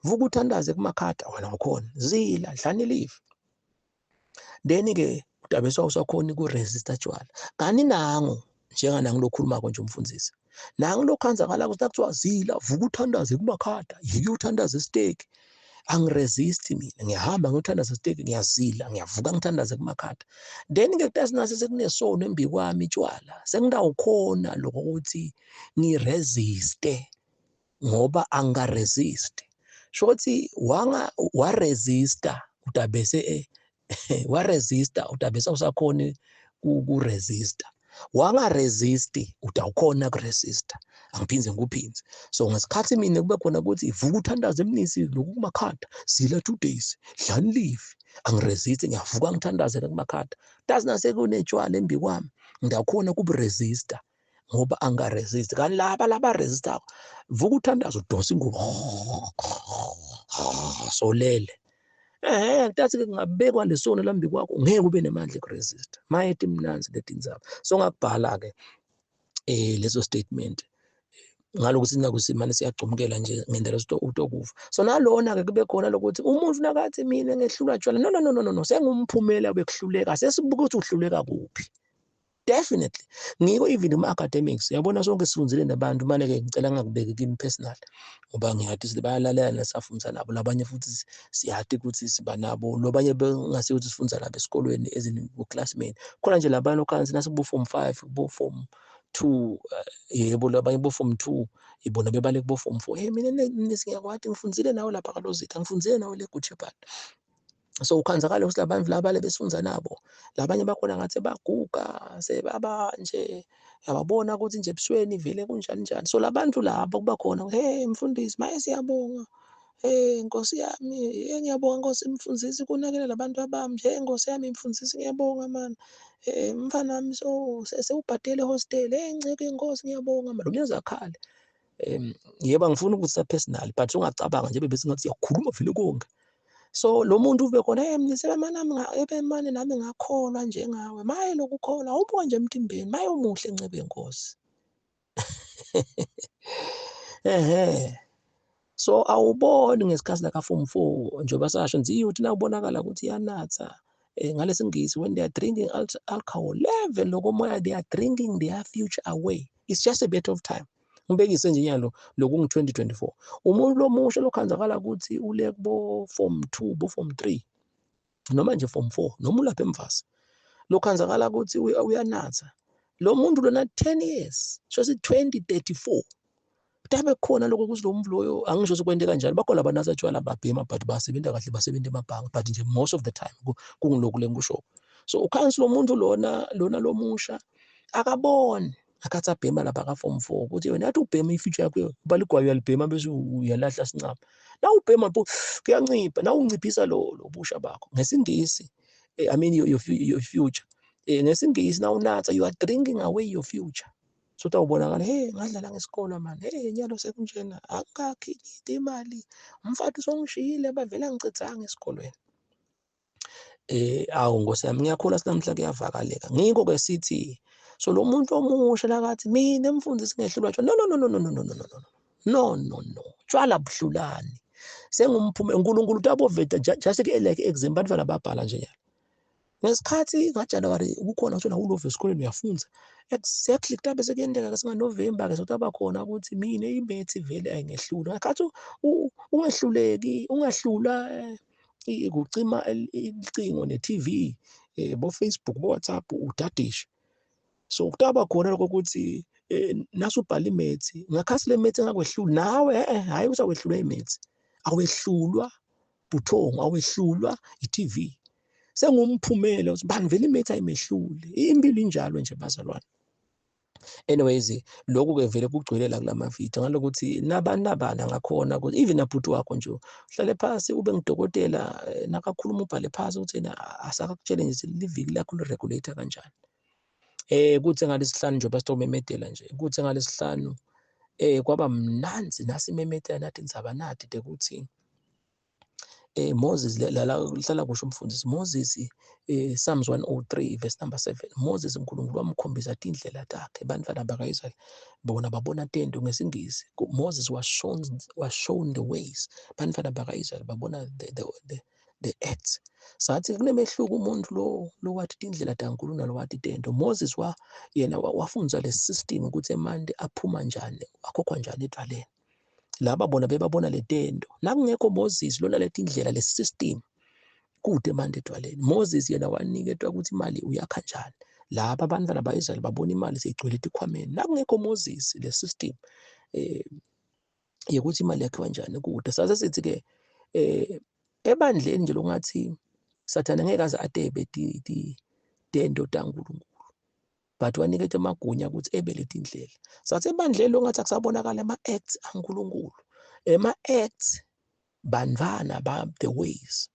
vuka uthandaze kumakhada, wena awukhona, zila dlani live, then ke udabeswa usakhona ukuresista tshwala. Kani nangu njengana ngilokhuluma konje umfundisi, nangu lokhanzakala ukuthi kuthiwa zila vuka uthandaze kumakhada, yike uthandaze esiteki, angiresist mina, ngiyahamba ngiyothandaza esiteki, ngiyazila, ngiyavuka ngithandaze kumakhada. Then ke kutasina sekunesono embi kwami tshwala, sengidawukhona lokho ukuthi ngiresiste ngoba angaresist. Shothi wanga waresista udabese waresista udabese usakhona kuresista, wangaresisti utawukhona kuresista. Angiphinze ngikuphindze. So ngesikhathi mina kube khona ukuthi ivuka uthandaze emnisi lokhu kumakhada, zila 2 days, dlani live, angiresist, ngiyavuka ngithandaze kumakhada. Tasina sekunetshwala embi kwami, ngiyakhona kuburesista ngoba angaresist. Kanti laba labaresistako, vuka uthandaze udonsa ingubo solele. Tathi ke kungabekwa lesono lambi kwakho, ngeke ube nemandla ekuresista. Maye timnanzi letindzaba. So ngakubhala ke leso statement ngaloku sinakusimane siyagcumkela nje ngendlela utokufa. So nalona ke kube khona lokuthi umuntu nakathi mina ngehlulwa tshwala, no no no no no, sengumphumela wekuhluleka, sesibuka ukuthi uhluleka kuphi. Definitely ngiko even kuma academics, yabona sonke sifundzile nabantu, manje ke ngicela ngakubeki kimi personal ngoba ngiyathi sithi bayalalela nasafundisa nabo, labanye futhi siyathi ukuthi siba nabo, lobanye bengase ukuthi sifundza nabo esikolweni ezini classmate. Khona nje labantu okhansi nasibo form 5, bo form 2, yebo labanye bo form 2, ibona bebale kubo form 4. Hey mina ngiyakwati ngifundzile nawe lapha kaLozitha, ngifundzile nawe le Gucci band. So ukhanzakala ukuthi labantu laba lebesifundza nabo, labanye bakhona ngathi baguga sebaba nje, yababona ukuthi nje ebusweni vele kunjani njani. So labantu laba kuba khona, hey mfundisi maye siyabonga, hey Nkosi yami, hey ngiyabonga Nkosi mfundisi kunakela labantu abami, hey Nkosi yami mfundisi ngiyabonga man, hey mfana wami so sewubhadele hostel, hey nceke Nkosi ngiyabonga man, lo uyakhale. Yebo angifuni ukuthi personal, but ungacabanga nje bese ngathi siyakhuluma vele konke. So lo muntu ube khona, hey mnisi ebemane nami ngakholwa njengawe, maye lokukholwa awubuka nje emtimbeni, maye umuhle ncebe yenkosi. Ehhe. So awuboni ngesikhathi la ka form 4 njengoba sasho nje uthi nawubonakala ukuthi iyanatha, ngalesingisi when they are drinking alcohol level lokomoya, they are drinking their future away. It's just a bit of time. Ngibekise nje nyalo lokhu ngu 2024. Umuntu lomusha lokhanzakala ukuthi ule kubo form 2, bo form 3 noma nje form 4 noma ulapha emvasi, lokhanzakala ukuthi uyanatha. Lo muntu lona 10 years, so si 2034. Tabe khona lokho ukuthi lo muntu loyo angisho sikwente kanjani, bakhona abanatha tshwala babhema but basebenza kahle, basebenza emabhange, but nje most of the time kungilokhu lengisho. So ukhansi lo muntu lona lomusha akaboni akatha bhema lapha ka form 4 ukuthi wena athi ubhema ifuture yakho baligwayo uyalibhema bese uyalahla sincama. Na ubhema kuyancipha, na unciphisa lo busha bakho ngesingisi, I mean your future. Ngesingisi na unatha you are drinking away your future. So utawubonakala hey ngadlala ngesikolo man, hey nyalo sekunjena akakhi imali, umfati songishiyile bavela ngicithanga esikolweni. Awu Nkosi yami ngiyakhula sinamhla kuyavakaleka. Ngikho ke sithi so lo muntu omusha lakathi mina mfundisi ngehlulwa tshwala, no no no no no no no no no no no, tshwala buhlulani, sengumphumela uNkulunkulu utaboveta just like example abantu lababhala nje nyalo. Ngesikhathi ngaJanuary kukhona kuthiwa ulove esikoleni uyafunza, exactly kutabe sekuyenteka ke singaNovember ke sotaba khona ukuthi mina imethi vele ayingehlula. Ngakhathi ungehluleki, ungahlula ukucima icingo ne-TV, bo Facebook, bo WhatsApp udadishe. So kutaba khona lokho ukuthi nasubhala imethi, ngakhasi le methi engakwehluli nawe, hayi usakwehlula imethi. Awehlulwa buthongo, awehlulwa i-TV. Sengumphumela ukuthi bani vele imetha imehlule. Impilo injalo nje bazalwane. Anyways, lokhu ke vele kugcwele la kulama video ngalokuthi nabani nabani angakhona ukuthi even nabhuti wakho nje uhlale phasi ube ngudokotela, nakakhuluma ubhale phasi ukuthi yena asakakutshele nje liviki lakho li-regulate kanjani. Kuthi ngalesihlanu nje basitokumemedela nje, kuthi ngalesihlanu kwaba mnandzi nasimemedela nathi indzaba nathi ukuthi Moses la hlala kusho umfundisi Moses, Psalms 103 verse number 7, Moses uNkulunkulu wamkhombisa tindlela takhe bantwana bakaIsrael bona babona tento ngesingisi. Moses was shown the ways, bantwana bakaIsrael babona the acts. Sathi kunemehluko umuntu lo lowathi tindlela taNkulunkulu nalowathi tento. Moses wa yena wafunza le system ukuthi emanti aphuma njani, akhokhwa njani edwaleni. Laba bona bebabona le tento. Nakungekho Moses lona leti indlela le system kude manje edwaleni. Moses yena waniketwa ukuthi imali uyakha njani. Laba abantwana ba-Israyeli babona imali seyigcwele etikhwameni. Nakungekho Moses le system yokuthi imali yakhiwa njani kude. Sase sithi ke ebandleni nje lokungathi Sathane ngeke aze atebe tento taNkulunkulu, but waniketwa amagunya ukuthi ebe leti indlela. Sathi ebandleni longathi akusabonakala ama-acts aNkulunkulu, ema-acts bantwana ba the ways,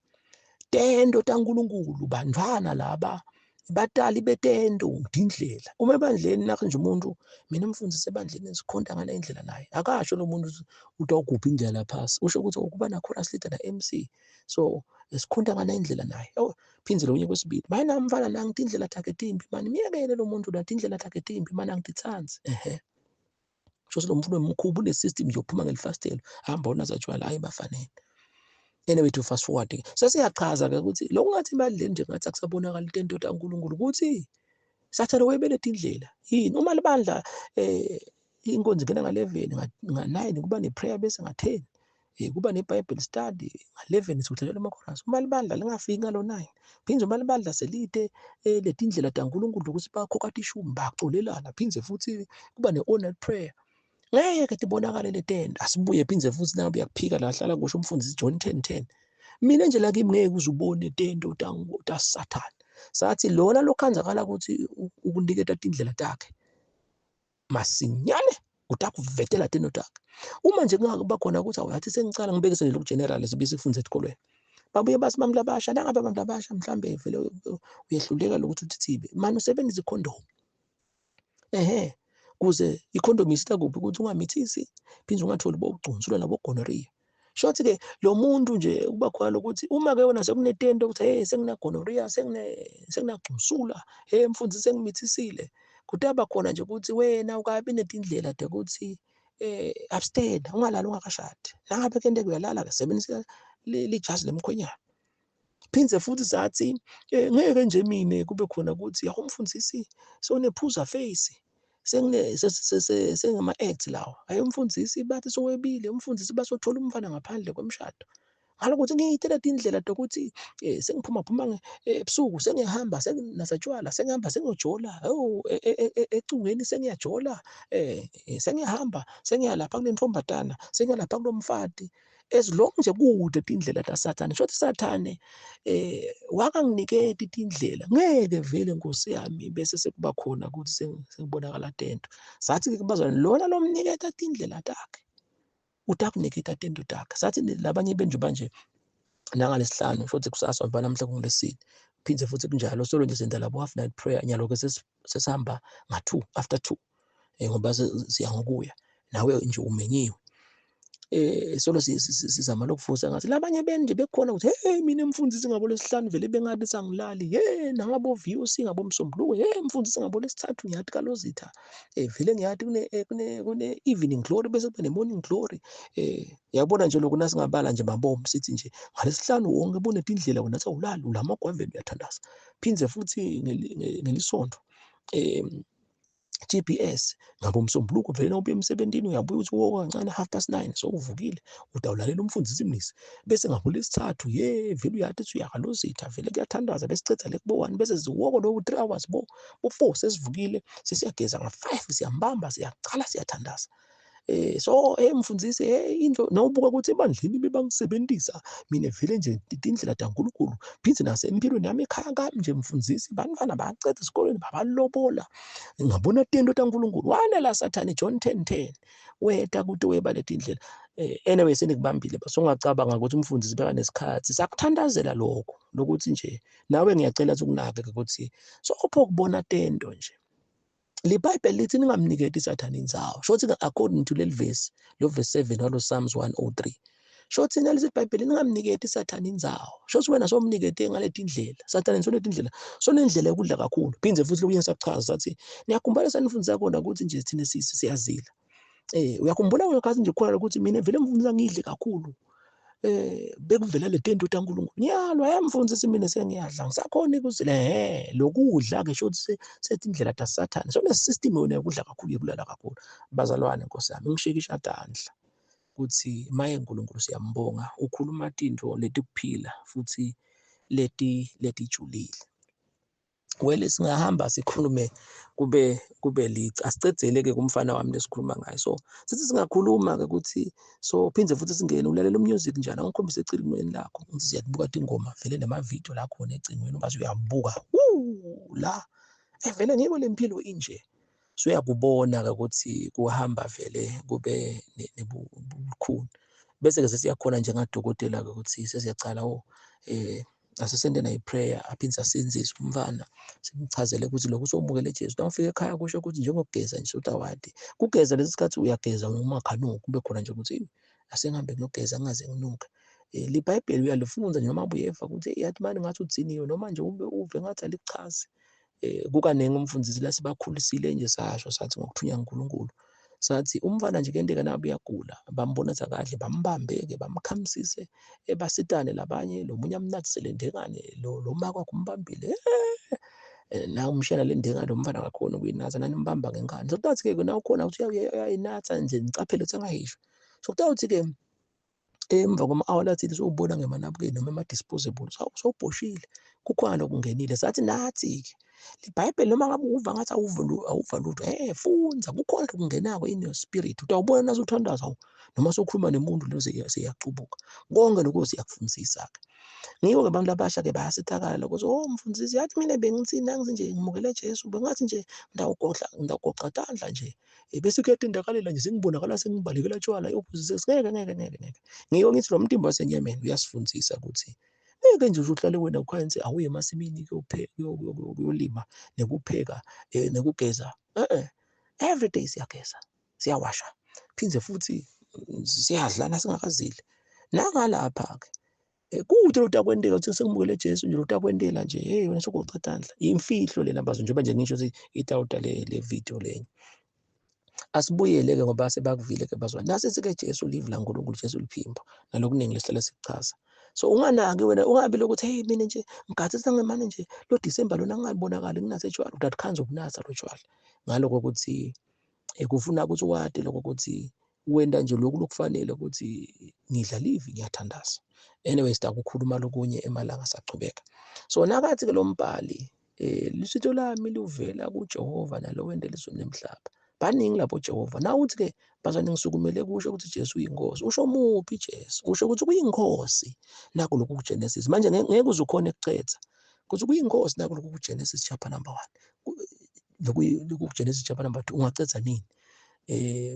tento taNkulunkulu bantwana laba batali betento indlela. Uma ebandleni nakho nje umuntu mina mfundisi ebandleni sikhonta ngale indlela naye akasho lo muntu utawugubha indlela phasi, usho ukuthi ukuba na chorus leader na MC, so sikhonta ngale indlela naye. Oh, phindze lokunye kwesibili bayina mfana nangi tindlela takhe timbi mani, miyekele lo muntu la, tindlela takhe timbi mani angititsandzi. Ehe, kusho lo mfundo mkhubu une system nje uphuma ngelifastelo hamba unazatshwala hayi bafanele. Anyway, to fast forward ke sesiyachaza ke ukuthi lokungathi ebandleni nje ngathi akusabonakala intento kaNkulunkulu ukuthi Sathane wayebele indlela yini. Uma libandla inkonzo ingena nga-11, nga-9 kuba ne-prayer, bese nga-10 kuba ne-Bible study, nga-11 sikudlalela ama-chorus. Uma libandla lingafiki ngalo 9, phindze uma libandla selide letindlela taNkulunkulu ukuthi bakhokha tishumi bacolelana, phindze futhi kuba ne-all night prayer, ngeke tibonakale letento. Asibuye phindze futhi nangabe uyakuphika la hlala kusho umfundisi John 10:10, mina nje la kimi ngeke uze ubone tento taSathane. Sathi lona lokhanzakala ukuthi ukuniketa tindlela takhe masinyane utakuvetela tento takhe. Uma nje kungaba khona ukuthi awuyathi sengicala ngibekise nje lokhu general sibe sifunze esikolweni, babuye bathi bantu labasha, nangabe abantu abasha mhlambe vele uyehluleka lokuthi uthithibe mani usebenzise ikhondomu. Ehe, kuze ikhondomu isita kuphi ukuthi ungamithisi phinde ungatholi bokugcunsula nabo-gonorrhea. Shothi ke lo muntu nje kuba khona lokuthi uma ke wena sekunetento ukuthi hey sengina-gonorrhea, senginagcunsula, hey mfundisi sengimithisile, kutaba khona nje ukuthi wena ukabi netindlela tekuthi abstain, ungalali ungakashadi. Nangabe kenteka uyalala ke sebenzisa lijazi lemkhwenyana. Phindze futhi sathi ngeke nje mine kube khona ukuthi yaho umfundisi sewunephuza face, sengine sengama-acts lawa, hayi umfundisi bathi sowebile, umfundisi basothola umfana ngaphandle kwemshado. Ngalokuthi ngiyitela tindlela tokuthi sengiphuma phuma ebusuku, sengiyahamba senginasatshwala, sengihamba sengiyojola, oh ecungweni sengiyajola, sengiyahamba sengiyalapha kule ntombazana, sengiyalapha kulomfati. As long nje kude tindlela taSathane, shothi Sathane wakanginiketi tindlela ngeke vele Nkosi yami bese sekuba khona ukuthi sengibonakala tento. Sathi ke kubazalwane lona lomniketa tindlela takhe utakuniketa tento takhe. Sathi labanye benje manje nangalesihlanu futhi kusasa ngoba namhla kungolesine phindze futhi kunjalo solo nje senza labo half night prayer nyalo ke sesihamba nga-2 after 2 ngoba siya ngokuya nawe nje umenyiwe. Solo sizama lokuvusa ngathi labanye beni nje bekhona ukuthi hey mina mfundisi ngabo lesihlanu vele bengathi sangilali, hey nangabo VOC ngabo msombuluko, hey mfundisi ngabo lesithathu ngiyathi kalozitha, vele ngiyathi kune evening glory bese kuba ne morning glory. Yabona nje lokhu nasingabala nje mabomu sithi nje ngalesihlanu wonke bunetindlela wena athi awulali ulamagwaveni uyathandaza, phindze futhi ngelisonto GPS ngabo umsombuluko vele nawubuya emsebentini uyabuya uthi woka kancane 9:30 so uvukile utawulalela umfundisi Mnisi, bese ngabo lesithathu ye vele uyathi uthi uyakalozitha vele kuyathandaza bese cetha le kubo 1 bese ziwoko lo 3 hours bo 4 sesivukile sesiyageza nga 5 siyambamba siyacala siyathandaza. So hey mfundisi, hey into nawubuka ukuthi ebandleni bebangisebenzisa mina vele nje tindlela taNkulunkulu phindze nasempilweni yami ekhaya kami nje mfundisi, bantwana baceda esikolweni babalobola, ngabona tento taNkulunkulu. Wanela Sathane John 10:10 weta kuthi weba letindlela. Anyway senikubambile, basongacabanga ukuthi umfundisi bekanesikhathi sakuthandazela lokho lokuthi nje nawe ngiyacela ukuthi ukunake ukuthi sopho kubona tento nje. LiBhayibheli lithi ningamniketi Sathane indzawo. Shothi according to leli verse, lo verse 7 walo Psalms 103. Shothi nalithi iBhayibheli ningamniketi Sathane indzawo. Shothi wena somnikete ngaleti ndlela. Sathane soneti indlela. Sonendlela yokudla kakhulu. Phindze futhi lokunye sakuchaza sathi niyakhumbula sanifundisa kona ukuthi nje thina siyazila. Uyakhumbula ngekhathi nje khona ukuthi mina vele mfundisa ngidle kakhulu. Bekuvela le tento taNkulunkulu. Ngiyalwa yamfundisa mina sengiyadla ngisakhona ukuzila. Lokudla ke shothi sethi indlela ta Sathane. So ne system yona yokudla kakhulu yekulala kakhulu. Bazalwane Nkosi yami ngishikisha tandla ukuthi maye uNkulunkulu siyambonga, ukhuluma tintfo letikuphila futhi leti letijulile. Well, singahamba sikhulume kube lica. Asicedzele ke kumfana wami lesikhuluma ngaye. So sithi singakhuluma ke ukuthi so phindze futhi singene ulalela umusic njani, awungikhombise ecingweni lakho ngithi siyakubuka tingoma vele nama-video la khona ecingweni ungaze uyabuka la vele ngiko lempilo inje. So uyakubona ke ukuthi kuhamba vele kube nebukhuni. Bese ke sesiyakhona njengadokotela ke ukuthi sesiyacala asisende naye prayer aphinde asenzise umfana, simchazele ukuthi lokhu usomukele Jesu. Nawufika ekhaya kusho ukuthi njengokugeza nje utawadi kugeza lesi sikhathi uyageza noma khanuka kube khona nje ukuthi asengihambe ngiyogeza ngingaze nginuke. LiBhayibheli uyalifunza nje noma uyeva ukuthi yathi mani ngathi udziniwe noma nje uve ngathi alikuchazi. Kukaningi umfundisi la sibakhulisile nje sasho sathi ngokuthunywa nguNkulunkulu sathi umfana nje kuyenteka nabe uyagula bambona kahle bambambe-ke bamkhamisise basitane labanye lo munye amnathisele ndengane lo maka wakhe umbambile na umshana le ndengane lo mfana akakhona ukuyinatha nani mbamba ngenkani. So kutawuthi-ke na ukhona ukuthi uyayinatha nje nicaphele ukuthi angayisho. So kutawuthi-ke emva kwama-hour lathile sowubona ngemanabukeni noma ema-disposable sowubhoshile kukhona lokungenile. Sathi nathi-ke iBhayibheli noma ngabe uva ngathi awuva lutho, fundza kukhona lokungenako in your spirit. Utawubona nasuthandaza noma sokhuluma nemuntu lo seyacubuka. Konke lokho siyakufundisa-ke. Ngiko-ke abantu abasha-ke bayasitakala ukuthi oh mfundisi yathi mina bengithi nangithi nje ngimukele Jesu bengathi nje ngidawugoqa tandla nje bese kuyatindakalela nje sengibonakala sengibalekela tshwala ngeke ngeke ngeke ngeke. Ngiko ngithi lo mtimba wasenyameni uyasifundisa ukuthi ngeke nje uhlale wena ukhansi awuye emasimini kuyolima nekupheka nekugeza. Every day siyageza, siyawasha, phindze futhi siyadla nasingakazili. Nangalapha ke kude lotakwenteka ukuthi sengimukele Jesu nje lotakwentela nje hey wena sogoqa tandla. Imfihlo lena bazo njengoba nje ngisho ukuthi itawuta le video lenye. Asibuyele ke ngoba sebakuvile ke bazwana. Nasi ke Jesu live la uNkulunkulu, Jesu liphimbo nalokuningi lesihlale sikuchaza. So unganaki wena ungabi lokuthi hey mina nje ngigathi sengemane nje lo December lona ngingabonakali nginathe tshwala, udathi ukunatha lo tshwala. Ngaloko ukuthi kufuna ukuthi wade lokho ukuthi wenda nje lokhu lokufanele ukuthi ngidla live ngiyathandaza. Anyway sitakukhuluma lokunye emalanga sachubeka. So nakathi ke lo mbhali lisitho lami luvela kuJehova nalo wendela izulu nemhlaba. Baningi labo Jehova. Na uthi ke bazwane ngisukumele kusho ukuthi Jesu uyinkosi. Usho muphi Jesu? Usho ukuthi kuyinkosi naku lokhu kuGenesis. Manje ngeke uze ukhone ukucetha ukuthi kuyinkosi naku lokhu kuGenesis chapter number 1. Lokhu kuGenesis chapter number 2 ungacetha nini?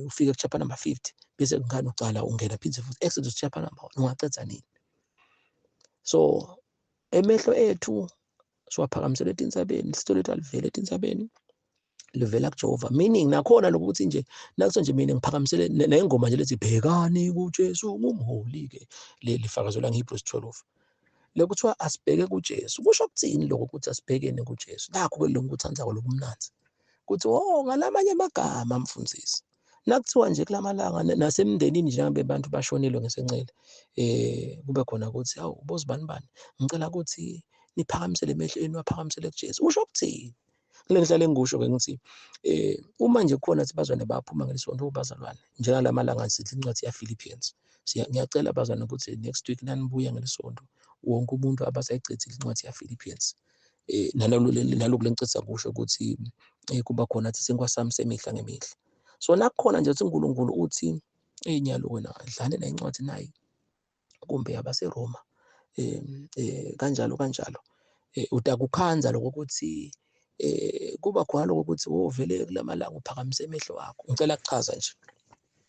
Ufike ku chapter number 50 bese ngani ucala ungena phindze futhi Exodus chapter number 1 ungacetha nini? So emehlo ethu siwaphakamisele etintsabeni, isitolo lethu alivele etintsabeni, livela kuJehova. Meaning nakhona lokuthi nje nakuthi nje mina ngiphakamisele nengoma nje lethi bhekani kuJesu ngumholi ke le lifakazelwa ngeHebrews 12. Lokuthiwa asibheke kuJesu kusho ukuthini lokho ukuthi asibhekene kuJesu? Nakho ke lokhu kuthandzako lokumnanzi kuthi oh ngalamanye amagama mfundisi nakuthiwa nje kulamalanga nasemndenini nje ngabe abantu bashonelwe ngesencele kube khona ukuthi awu bozibani bani ngicela ukuthi niphakamisele emehlo enu aphakamisele kuJesu. Usho ukuthini? Kule ngihlale ngikusho ke ngithi uma nje kukhona sibazwane baphuma ngelisonto bazalwane njengalamalanga sithi incwadi ya Philippians, ngiyacela bazalwane ukuthi next week nanibuya ngelisonto wonke umuntu abasayichithile incwadi ya Philippians naloku lengicitha kusho ukuthi kuba khona athi sinkwa sami semihla ngemihla. So nakukhona nje ukuthi uNkulunkulu uthi eyinyalo wena dlane la incwadi nayi kumbe abaseRoma kanjalo kanjalo, utakukhanza lokho ukuthi kuba khona lokho ukuthi wovele kulamalanga uphakamise emehlo akho. Ngicela kuchaza nje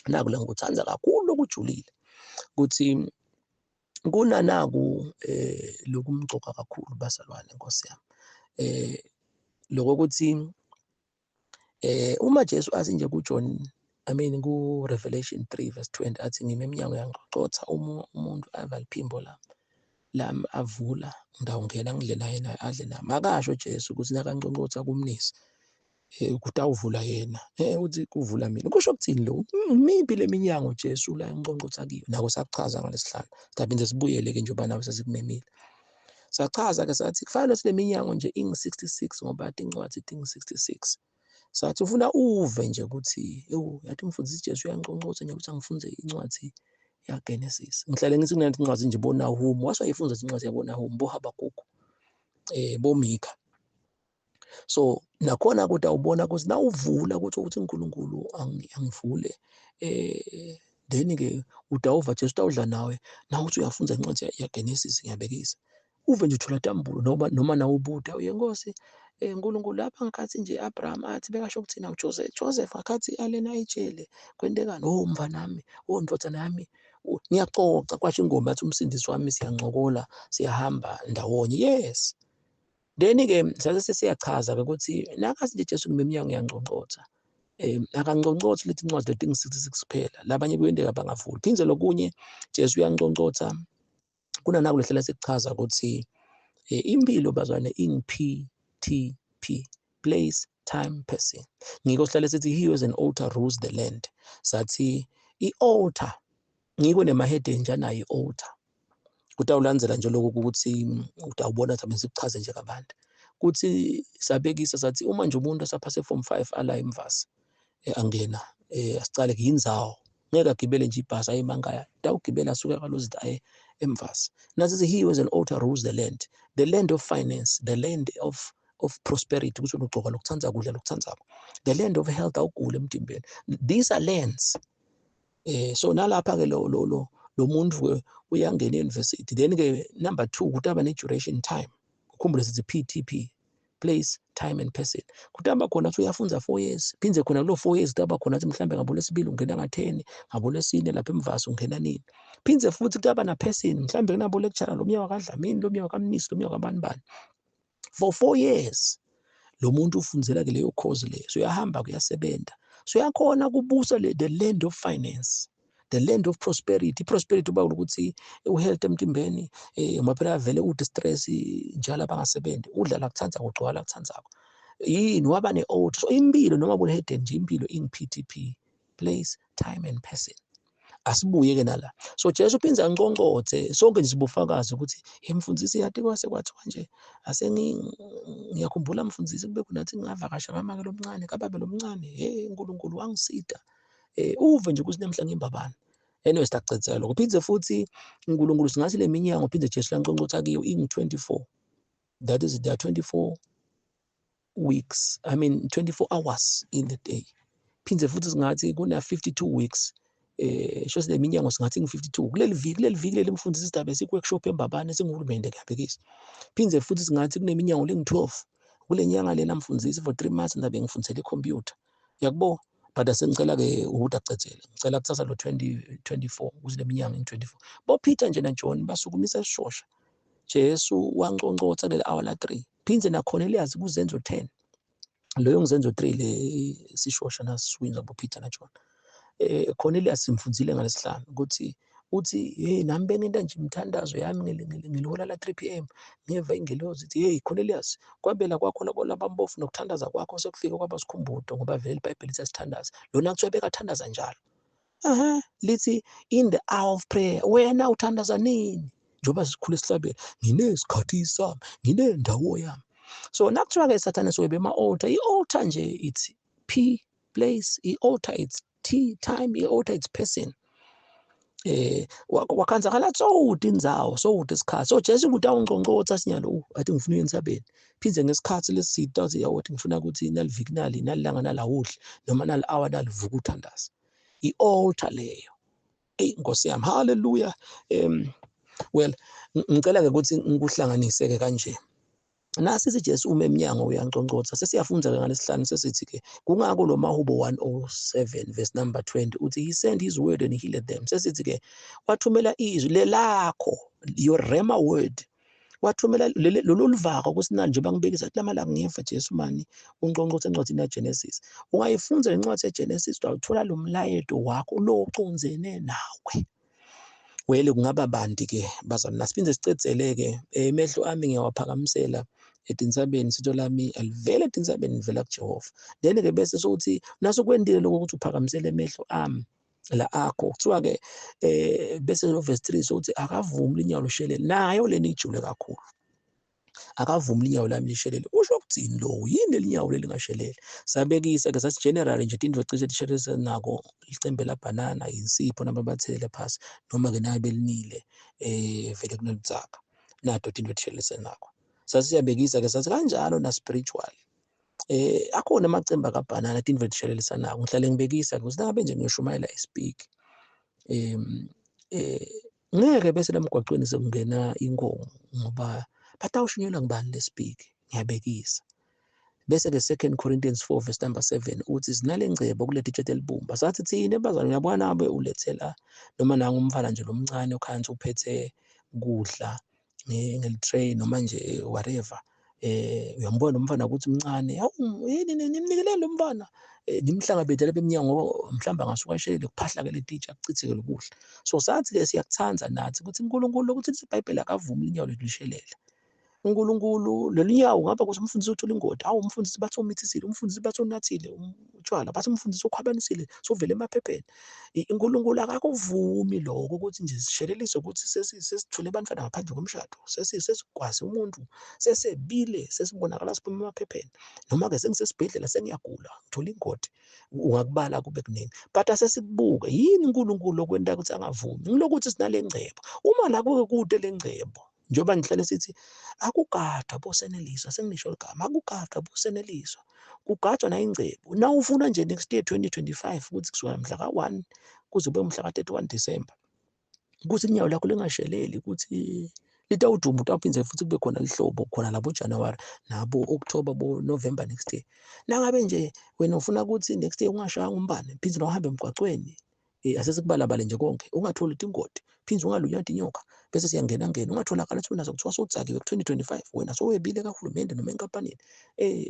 naku la ngikuthanda kakhulu lokujulile ukuthi kunanaku lokumcoka kakhulu bazalwane, Nkosi yami, lokuthi uma Jesu athi nje kuJohn, I mean ku Revelation 3 verse 20 athi ngime eminyango yangqoqotha, uma umuntu ava liphimbo lami avula, ngidawungena ngidle naye naye adle nami. Akasho Jesu ukuthi nakanqonqotha kumnisi kutawuvula yena, uthi kuvula mina. Kusho ukuthini lokhu? Miphi le minyango Jesu la enqonqotha kiyo? Nako sakuchaza ngalesihlanu, siphinde sibuyele ke njengoba nawe sesikumemile. Sachaza ke sathi kufanele sile minyango nje ingu-66 ngoba tincwadi tingu-66. Sathi ufuna uve nje ukuthi ewu yathi umfundisi Jesu uyanqonqotha nje ukuthi angifunde incwadi yaGenesis. Ngihlale ngithi kunathi incwadi nje boNahum, waseyifunza incwadi yaboNahum, boHabakuk, boMika. So nakhona kodwa awubona ukuthi nawuvula ukuthi ukuthi uNkulunkulu angivule, then ke udawuva Jesu utawudla nawe, nawe uthi uyafunza incwadi yaGenesis ngiyabekisa. Uve nje uthola tambulo noma nawubuda uye Nkosi, uNkulunkulu lapha ngakhathi nje Abraham athi bekasho ukuthina uJoseph, Joseph ngakhathi alena ejele kwentekani, oh mfanami, oh ndodana yami, ngiyaxoxa kwasho ingoma yathi umsindisi wami siyancokola siyahamba ndawonye. Yes. Then ke sase sesiyachaza ke ukuthi nakathi nje Jesu ngimeminyango ngiyangqongqotha, akangqongqothi lethi incwadi leti ngu-66 kuphela, labanye kuyenteka bangavuli. Phindze lokunye Jesu uyangqongqotha kunanaku lehlela sekuchaza ukuthi impilo bazwane ing-PTP, place, time, person. Ngiko sihlale sithi he was an altar rules the land. Sathi i-altar ngiko nemahedeni nje anayo i-altar. Kutawulandzela nje lokhu ukuthi utawubona ukuthi sikuchaze nje kabanti. Kuthi sabekisa sathi uma nje umuntu asaphase form 5 ala emvasi, angena asicale kuyindzawo, ngeke agibele nje ibhasi aye emakhaya, utawugibela asuke kalozi aye emvasi. Nasithi he was an altar rules the land, the land of finance, the land of prosperity, kusho ugcoka lokuthandza kudla lokuthandzako, the land of health, awugule emtimbeni. These are lands. So nalapha ke lo lo lo lo muntu ke uyangena e-university. Then ke number 2 kutaba ne duration time. Ukhumbule sithi PTP, place, time and person. Kutaba khona ukuthi uyafunza 4 years, phindze khona kulo 4 years kutaba khona ukuthi mhlambe ngabo lesibili ungena nga-10, ngabo lesine lapha emvasi ungena nini. Phindze futhi kutaba na person, mhlambe kunabo lecturer lo mnyawo kaDlamini, lo mnyawo kaMnisi, lo mnyawo kabani bani. For 4 years lo muntu ufundzela ke leyo course leyo. So uyahamba kuyasebenza. So uyakhona kubusa le the land of finance, the land of prosperity. Prosperity uba ukuthi uhealth emtimbeni, uma phela vele u distress njalo abangasebenzi, udla la kuthandza kugcwala kuthandzako. Yini waba ne-oath. So impilo noma bulehedeni nje impilo ing PTP, place, time and person. Asibuye ke nala. So Jesu uphinza anqonqothe sonke nje sibufakazi ukuthi emfundisi yathi kwase kwathiwa nje ase ngiyakhumbula mfundisi kube kunathi ngavakasha ngamake lomncane kababe lomncane, hey uNkulunkulu wangisida. Uve nje ukuthi namhla ngimbabani. Anyway sitacedzela lokho. Phindze futhi uNkulunkulu singathi le minyango phindze Jesu lanqonqotha kiyo ing 24. That is there are 24 weeks, I mean 24 hours in the day. Phindze futhi singathi kuna 52 weeks. Sho sile minyango singathi ngi-52 kuleli viki, kuleli viki leli mfundisi sidabe siku-workshop eMbabane singuhulumende kuyabhekisa. Phindze futhi singathi kuneminyango lengu-12 kule nyanga lena mfundisi for 3 months ndabe ngifundisela ikhompyutha yakubo. But asengicela ke ukuthi acedzele, ngicela kusasa lo 2024 ukuze le minyango in-24. Bo Peter nje na John basukumisa isishosha, Jesu wanqonqotha kuleli hour la 3. Phindze na Cornelius kuzenzo 10, loyo ngizenzo 3 le sishosha naswinza bo Peter na John. Cornelius simfundzile ngalesihlanu ukuthi uthi hey nami bengenta nje imithandazo yami ngelihola la 3 pm, ngeva ingelozi ithi hey Cornelius, kwabela kwakho labo labambofu nokuthandaza kwakho sekufike kwaba sikhumbuto, ngoba vele iBhayibheli lithi sithandaze. Lona kuthiwa bekathandaza njalo. Lithi in the hour of prayer, wena uthandaza nini? Njengoba sikhule sihlabela, nginesikhathi sami, nginendawo yami. So nakuthiwa ke Sathane sobe ema altar, i-altar nje it's P place, i-altar it's T time, i-altar it's person. Wakhanzakala tsowuti indzawo sowuti isikhathi. So Jesu ukuthi awungqongqotha sinyalo athi ngifuna uye entsabeni, phindze ngesikhathi lesitsite athi yawothi ngifuna ukuthi naliviki nali nalilanga nalawuhle noma nali hour nalivuka uthandaza. I-altar leyo. Eyi Nkosi yami, haleluya. Well, ngicela ke ukuthi ngikuhlanganise ke kanje. Nasi sithi Jesu uma emnyango uyanqonqotha. Sesiyafunda ke ngalesihlanu, sesithi ke kungako lo Mahubo 107 verse number 20 uthi he sent his word and healed them. Sesithi ke wathumela izwi lelakho, your rhema word, wathumela lolu luvaka kusinani nje bangibekisa ukuthi lamalanga ngiyeva Jesu mani unqonqotha encwadini yaGenesis. Ungayifunda le ncwadi yaGenesis uthola lo mlayeto wakho lo ucondzene nawe. Wele kungaba banti ke bazalwane, nasiphinde sicedzele ke emehlo ami ngiyawaphakamisela etintsabeni, sitho lami alivele etintsabeni livela kuJehova. Then ke bese sokuthi nasokwendile lokho ukuthi uphakamisele emehlo ami la akho, kuthiwa ke bese lo verse 3 sokuthi akavumi linyawo lishelele, nayo lena ijule kakhulu. Akavumi linyawo lami lishelele. Usho ukuthini lo? Yini lelinyawo lelingashelele? Sabekisa ke sathi generally nje tindlu cishe tishelele nako licembe la banana, insipho nababathele phasi noma ke naye belinile vele kunoludzaka nato tindlu tishelele nako. Sasiyabekisa ke sathi kanjalo na spiritual. Akhona amacembe akabhanana tindlu tishelelisa nako. Ngihlale ngibekisa ukuthi nangabe nje ngiyoshumayela ispeak ngeke bese lemgwaqweni sekungena inkomo ngoba batawushunyelwa ngubani lespeak. Ngiyabekisa. Bese ke 2 Corinthians 4 verse number 7 uthi sinale ngcebo kuleti tshete elibumba. Sathi thina bazalwane uyabona abe ulethela noma nangu umfana nje lomncane okhansi uphethe kudla ngeli-tray noma nje whatever. Uyambona umfana ukuthi umncane, hawu yini nimnikelele lo mfana, nimhlangabethe lapha emnyango ngoba mhlawumbe angasuka ashelele kuphahla ke letitsha kuchitheke lokudla. So sathi ke siyakuthanda nathi ukuthi uNkulunkulu ukuthi iBhayibheli akavumi inyawo lethu lishelele. uNkulunkulu lolu nyawo ngapha ukuthi umfundisi uthola ingodi, awu umfundisi bathi umithisile, umfundisi bathi unathile utshwala, bathi umfundisi ukhwabanisile, sovele emaphepheni. uNkulunkulu akakuvumi lokho ukuthi nje sishelelise ukuthi sesithole abantwana ngaphandle komshado, sesikwazi umuntu, sesebile, sesibonakala siphuma emaphepheni, noma ke sengisesibhedlela sengiyagula, ngithola ingodi. Ungakubala kube kuningi, but asesikubuke yini uNkulunkulu okwenta ukuthi angavumi. Ngilokuthi sinale ngcebo, uma la kuke kude le ngcebo, njengoba ngihlale sithi akugadwa boseneliswa, senginisho ligama, akugadwa boseneliswa, kugadwa na ingcebo. Na ufuna nje next year 2025 ukuthi kusuka mhla ka-1 kuze kube mhla ka-31 December ukuthi inyawo lakho lingasheleli, ukuthi litawuduma utawuphinde futhi kube khona lihlobo khona labo January nabo October bo November next year. Nangabe nje wena ufuna ukuthi next year ungashayanga umbane, phinde uhambe emgwaqweni, asesikubalabale nje konke, ungatholi tingoti, phinde ungalunywa tinyoka, bese siyangena ngena, ungatholakala ukuthi wena sekuthiwa sowudzakiwe ku-2025, wena sowebile kahulumende noma enkampanini,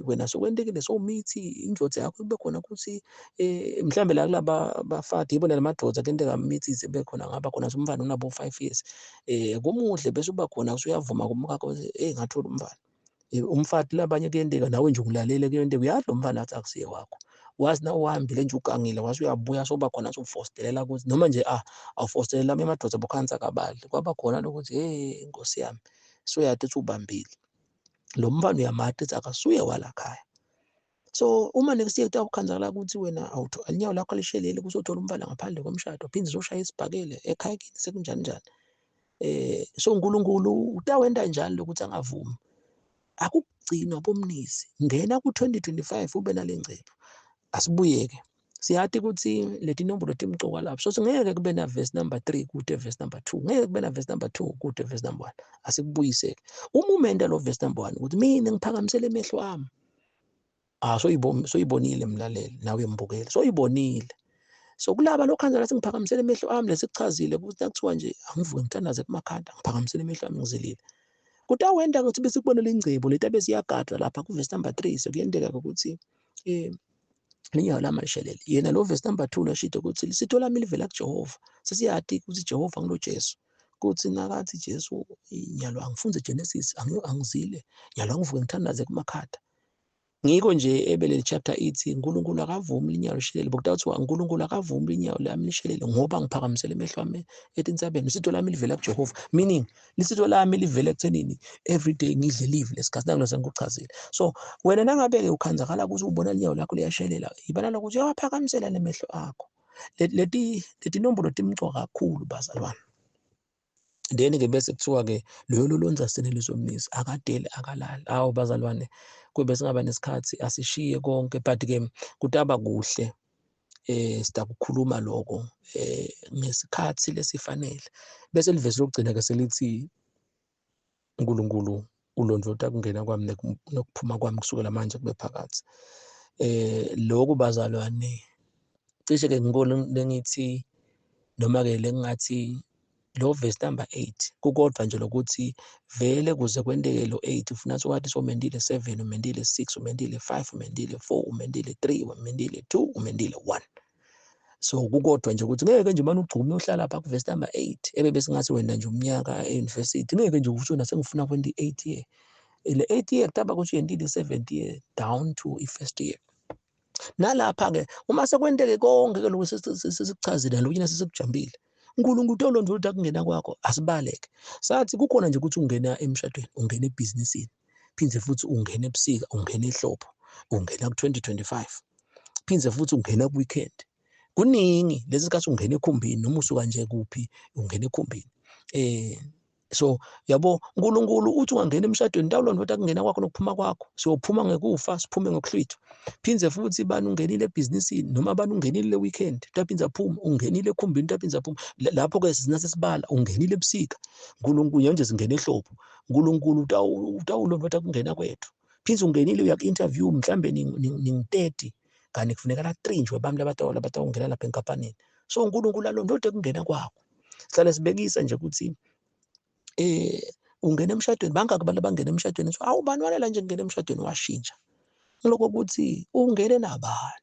wena sokwentekile sowumithi indvodza yakho kube khona ukuthi mhlambe la kulaba bafati yibona lamadoda kenteka mithi sebe khona ngaba khona umfana unabo 5 years, kumuhle bese uba khona usuyavuma kumkakho ngathola umfana. Umfati labanye kuyenteka nawe nje ungilalele kuyenteka uyazi lo mfana athi akusiye wakho, wazi na uhambile nje ugangile waze uyabuya soba khona sofostelela ukuthi noma nje awufostelela amanye amadoda bokhansa kabali kwaba khona lokuthi hey Nkosi yami soyade uthi ubambile lo mfana uyamati uthi akasuye walakhaya. So uma next year kutawukhanzakala ukuthi wena inyawo lakho alishelele kusothola umfana ngaphandle komshado phinde uzoshaya isibhakele ekhaya kini sekunjani njani. So uNkulunkulu utawenta njani lokuthi angavumi? Akugcinwa bomnisi, ngena ku-2025 ube nale ngcebo. Asibuyeke siyati ukuthi leti nombolo timcoka lapho, so singeke kube na verse number 3 kude verse number 2, ngeke kube na verse number 2 kude verse number 1. Asikubuyiseke uma umenta lo verse number 1 ukuthi mina ngiphakamisele emehlo ami. Soyibonile mlaleli nawe mbukeli, soyibonile. So kulaba lokhanza lathi ngiphakamisele emehlo ami, lesikuchazile ukuthi nakuthiwa nje angivuke ngithandaze kumakhanda, ngiphakamisele emehlo ami ngizilile. Kutawenta ukuthi bese kubonela ingcebo leti bese iyagadwa lapha ku verse number 3. Sekuyenteka ukuthi linyawo lami alishelele. Yena lo verse number 2 lashito ukuthi lisitho lami livela kuJehova. Sesiyati ukuthi Jehova ngulo Jesu. Kuthi nakathi Jesu nyalo angifunze Genesis, angizile, nyalo angivuke ngithandaze kumakhada. Ngiko nje ebele chapter ithi uNkulunkulu akavumi linyawo lishelele. Bokuthiwa uNkulunkulu akavumi linyawo lami lishelele ngoba ngiphakamisele emehlo ami etintsabeni. Lisitho lami livela kuJehova, meaning lisitho lami livela ekuthenini every day ngidle live lesikhathi nakulo sengikuchazile. So wena nangabe ke ukhanzakala ukuthi ubona linyawo lakho liyashelela, ibana lokuthi uyawaphakamisela lemehlo akho. Leti letinombolo timcoka kakhulu bazalwane. Then-ke bese kuthiwa-ke loyo lolondza seneliso mnisi akadeli akalali. Awu bazalwane, kube singaba nesikhathi asishiye konke, but-ke kutaba kuhle sitakukhuluma lokho ngesikhathi lesifanele. Bese livesi lokugcina-ke selithi uNkulunkulu ulondvolota kungena kwami nokuphuma kwami kusukela manje kube phakathi. Lokhu bazalwane cishe-ke ngikona lengithi noma-ke lengingathi lo verse number 8 kukodwa nje lokuthi vele kuze kwenteke lo 8 ufuna sowathi somendile 7, umendile 6, umendile 5, umendile 4, umendile 3, umendile 2, umendile 1. So kukodwa nje ukuthi ngeke nje manje ugcume uhlala lapha ku verse number 8 ebe besingathi wena nje umnyaka e-university, ngeke nje ukuthi wena sengifuna kwenta i-8 year. Le 8 year kutaba ukuthi yentile i-7th year down to i-first year. Nalapha-ke uma sekwenteke konke ke lokhu sesikuchazile nalokunye sesikujambile, uNkulunkulu utolondvolota ukuthi akungena kwakho asibaleke. Sathi kukhona nje ukuthi ungena emshadweni, ungena ebhizinisini, phinde futhi ungena ebusika, ungena ehlobo, ungena ku-2025, phinde futhi ungena ku-weekend. Kuningi lesi sikhathi ungena ekhumbini noma usuka nje kuphi ungena ekhumbini. So yabo uNkulunkulu uthi ungangena emshadweni tawulondvolota kungena kwakho nokuphuma kwakho. Siyophuma ngekufa, siphume ngokuhlwithwa. Phinde futhi bani ungenile ebhizinisini noma bani ungenile le weekend, utaphinza aphuma, ungenile ekhumbini utaphinza aphuma. Lapho ke sina sesibala ungenile ebusika. uNkulunkulu nje singena ehlobo. uNkulunkulu utawulondvolota kungena kwethu. Phinde ungenile uya ku-interview mhlambe ning 30 kanti kufuneka la 3 nje abantu abatawungena lapha enkampanini. So uNkulunkulu alondvolota kungena kwakho. Sihlale sibekisa nje ukuthi ungena emshadweni, bangaki abantu abangena emshadweni? So awu bani walela nje ngena emshadweni washintsha. Ngiloko ukuthi ungene nabani.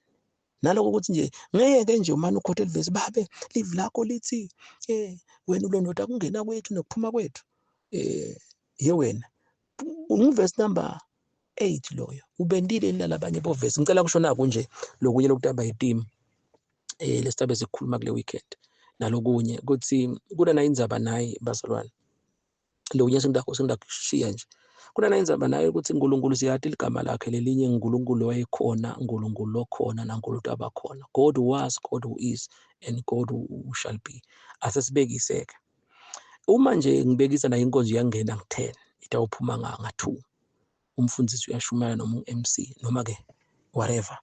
Naloko ukuthi nje ngeke nje umane ukhothe livesi babe live lakho lithi wena ulondota kungena kwethu nokuphuma kwethu. Ye wena unguvesi number 8 loyo ubendile nalabanye bovesi. Ngicela kusho naku nje lokunye lokutaba yiteam lesitabe sikhuluma kule weekend nalokunye ukuthi kunana indzaba nayi bazalwane, lokunye sengidakushiya nje kunana indzaba naye ukuthi uNkulunkulu siyati ligama lakhe lelinye, uNkulunkulu wayekhona, uNkulunkulu lokhona naNkulunkulu abakhona. God who was, God who is, and God who shall be. Asesibekiseke uma nje ngibekisa nayo inkonzo iyangena ngu-10 itawuphuma nga-2, umfundisi uyashumela noma u-MC noma ke whatever.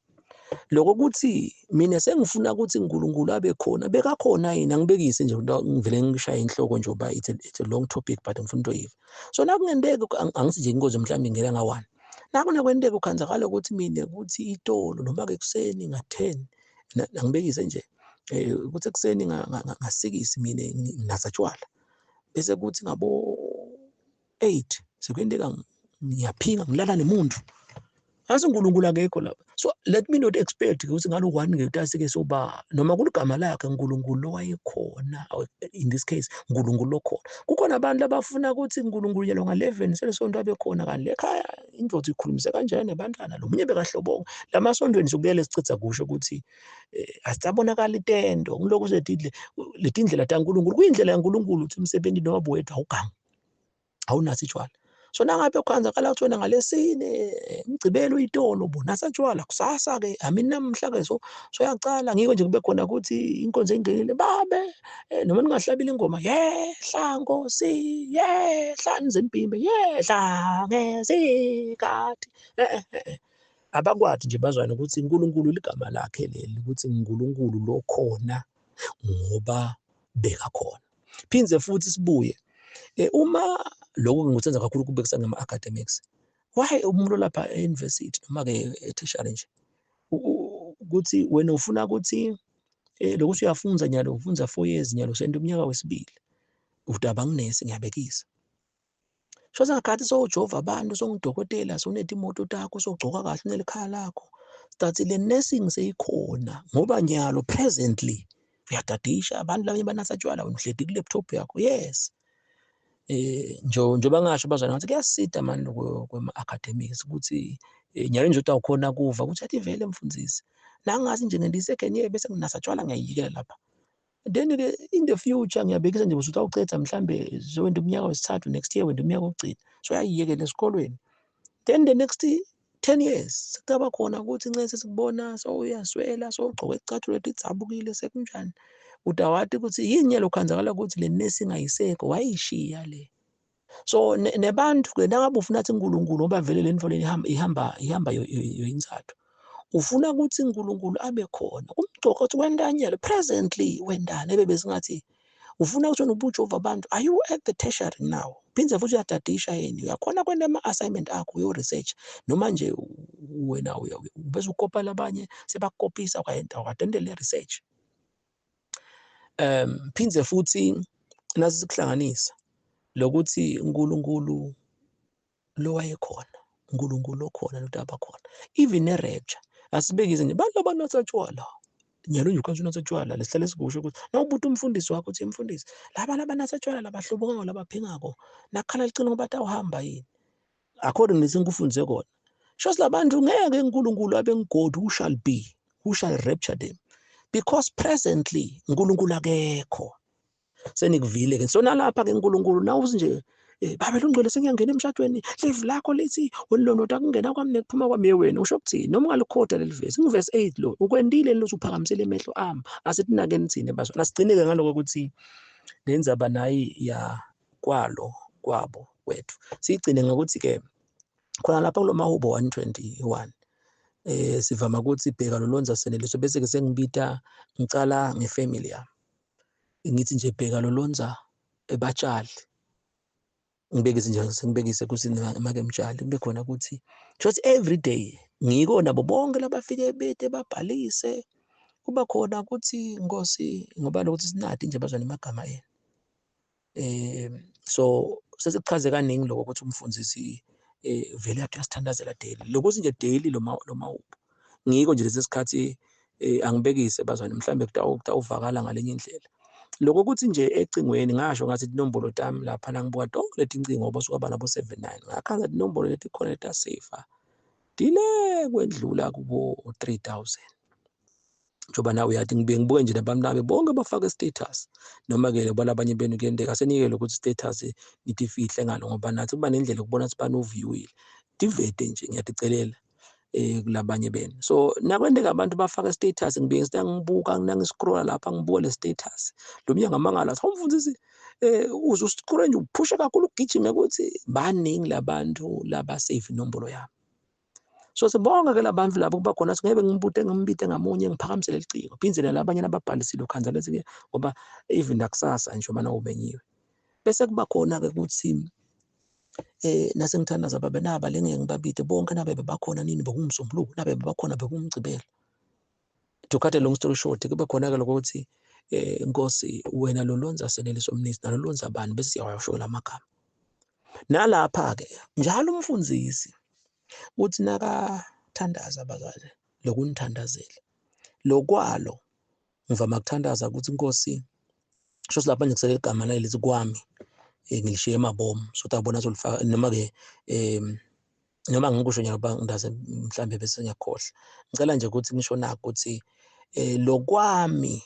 Lokho ukuthi mina sengifuna ukuthi uNkulunkulu abe khona, bekakhona yini? Angibekise nje ngivele ngishaye inhloko nje uba it's a long topic, but ngifuna into yiva. So nakungenteka angithi nje inkonzo mhlawumbe ingena nga-1, nakunekwenteka ukhanzakala ukuthi mina ukuthi itolo noma ke ekuseni nga-10, angibekise nje ukuthi ekuseni nga-6 mina nginatha tshwala, bese kuthi ngabo 8 sekwenteka ngiyaphinga ngilala nemuntu. Asi uNkulunkulu akekho lapha. So let me not expect ukuthi ngalo 1 ngiyotase soba noma kuligama lakhe uNkulunkulu lowayekhona, in this case uNkulunkulu lokhona. Kukhona abantu abafuna ukuthi uNkulunkulu yelo nga-11 selesonto abe khona, kanti lekhaya indvodza ikhulumise kanjani nebantwana, lo munye bekahlobonga. Lamasontweni sokuyele sichitha kusho ukuthi asisabonakala itendo ngilokhu letindlela taNkulunkulu kuyindlela yaNkulunkulu ukuthi umsebenzi noma wethu awugangi awunathi tshwala. So nangabe kwanzakala ukuthi wena ngalesine umgcibelo uyitolo bonatha tshwala kusasa ke amini namhla ke so soyacala ngiko nje kube khona ukuthi inkonzo ingenile babe noma ningahlabile ingoma yehla Nkosi yehla nize nibhimbe yehla ngesikhathi abakwathi nje bazwane ukuthi uNkulunkulu ligama lakhe leli ukuthi uNkulunkulu lokhona ngoba bekakhona. Phindze futhi sibuye uma lokho ngikuthenza kakhulu kubekisa ngama academics, why umuntu lapha e-university noma ke e-tertiary nje ukuthi wena ufuna ukuthi lokuthi uyafunza nyalo ufunza 4 years nyalo sento umnyaka wesibili udaba nginesi ngiyabekisa shoza ngakhathi sowujova abantu songudokotela sonetimoto takho sogcoka kahle unelikhaya lakho start le nursing seyikhona ngoba nyalo presently uyadadisha abantu labanye banatha tshwala wena uhledi ku laptop yakho. Yes, njengoba ngasho bazwana ngathi kuyasida mani lokho kwema academics ukuthi nyalo nje utawukhona kuva ukuthi athi vele mfundisi nangathi nje ngendi second year bese nginatha tshwala ngiyayikela lapha, then ke in the future ngiyabekisa nje ukuthi utawucetha mhlambe zowenda umnyaka wesithathu next year wenda umnyaka wokugcina so uyayiyekela esikolweni, then the next 10 years sekuba khona ukuthi ncese sikubona sowuyaswela, sowugcoka icathulo letidzabukile, sekunjani. Utawati ukuthi yini lokhanzakala ukuthi le nesi ingayisekho, wayishiya le. So nebantu ke nangabe ufuna ukuthi uNkulunkulu, ngoba vele le nto le ihamba ihamba ihamba yoyintsathu, ufuna ukuthi uNkulunkulu abe khona kumgcoko ukuthi wentanyelo presently wendani ebe besingathi ufuna ukuthi wena ubujova abantu. Are you at the tertiary now? Phinde futhi uyadadisha yini, uyakhona kwenta ama-assignment akho, uyo-research noma nje wena bese ukopa labanye sebakukopisa kwayenta le research. Phinde futhi nasi sikuhlanganisa lokuthi uNkulunkulu lo wayekhona, uNkulunkulu okhona lotaba khona even ne-rapture. Asibekise nje bantu abanatha tshwala nyalo nje, ukhansi unatha tshwala, lesihlale sikusho ukuthi nawubuta umfundisi wakho uthi mfundisi, laba labanatha tshwala, labahlubukako, labaphingako, nakhala licino ngoba batawuhamba yini according lesengikufunze kona? Shows labantu ngeke uNkulunkulu abe God who shall be, who shall rapture them, because presently uNkulunkulu akekho. Senikuvile ke. So nalapha ke uNkulunkulu nawuthi nje babe lungcwele, sengiyangena emshadweni, live lakho lithi welilondoda kungena kwami nekuphuma kwami. Wena usho ukuthini noma ungalikhotha leli vesi? Ngivesi 8 lo ukwendile lokuthi uphakamisele emehlo ami. Asithi thina bazwana, asigcine-ke ngaloko ukuthi lenzaba nayi ya kwalo kwabo kwethu, siyigcine ngokuthi-ke khona lapha kulo mahubo 121 sivama ukuthi bheka lolonza seneliso, bese ke sengibita ngicala ngefamily yami, ngithi nje bheka lolonza ebatshali, ngibekise nje, sengibekise ukuthi make mtshali kube khona ukuthi just every day ngiko nabo bonke labafike bete babhalise, kuba khona ukuthi Nkosi, ngoba lokuthi sinadi nje bazwane amagama enu. So sesichaze kaningi lokho ukuthi umfundisi vele yathi uyasithandazela daily, lokuthi nje daily lo mawubo ngiko nje lesi sikhathi. Angibekise bazwane, mhlambe kutawuvakala ngalenye indlela lokho ukuthi nje ecingweni ngasho ngathi inombolo tami lapha nangibuka tonke leti ncingo, ngoba suka nabo 79 ngakhanza inombolo leti khona letasefa dile kwendlula kubo 3000, njengoba nawe uyathi ngibuye ngibuke nje nabantu bami bonke bafake status, noma-ke ngoba abanye benu kuyenteka asenikele ukuthi status nitifihle ngalo, ngoba nathi kuba nendlela yokubona ukuthi bani uviewile tivete nje, ngiyaticelela kulabanye benu. So nakwenteka abantu bafaka status, ngibuye ngithi ngibuka nangiscrolla lapha, ngibuka le status lo mnyango amangala athi umfundisi uze uscroll nje uphushe kakhulu ugijime ukuthi baningi labantu laba save inombolo yami. So sibonga ke labantu labo kuba khona singeke ngibute ngimbite ngamunye ngiphakamisele licingo, phindze nalabanye ababhalisile ukhanza lezi ke, ngoba even nakusasa nje uma umenyiwe bese kuba khona ke ukuthi nasengithandaza babe naba lengeke ngibabide bonke nabe bebakhona nini, bekungumsombuluko, nabe bebakhona bekungumgcibelo. To cut a long story short, kube khona ke lokuthi Nkosi wena lolonza seneliso mnisi nalolonza bani, bese siyawasho lamagama. Nalapha ke njalo umfundisi uthi nakathandaza bazali lokunithandazela lokwalo, ngivama kuthandaza ukuthi Nkosi, sho lapha nje kusele igama layo lithi kwami, ngilishiye emabomu, so tabona solifaka noma ke noma ngikusho nje ngoba ngidaze mhlambe bese ngiyakhohlwa. Ngicela nje ukuthi ngisho nakho ukuthi lokwami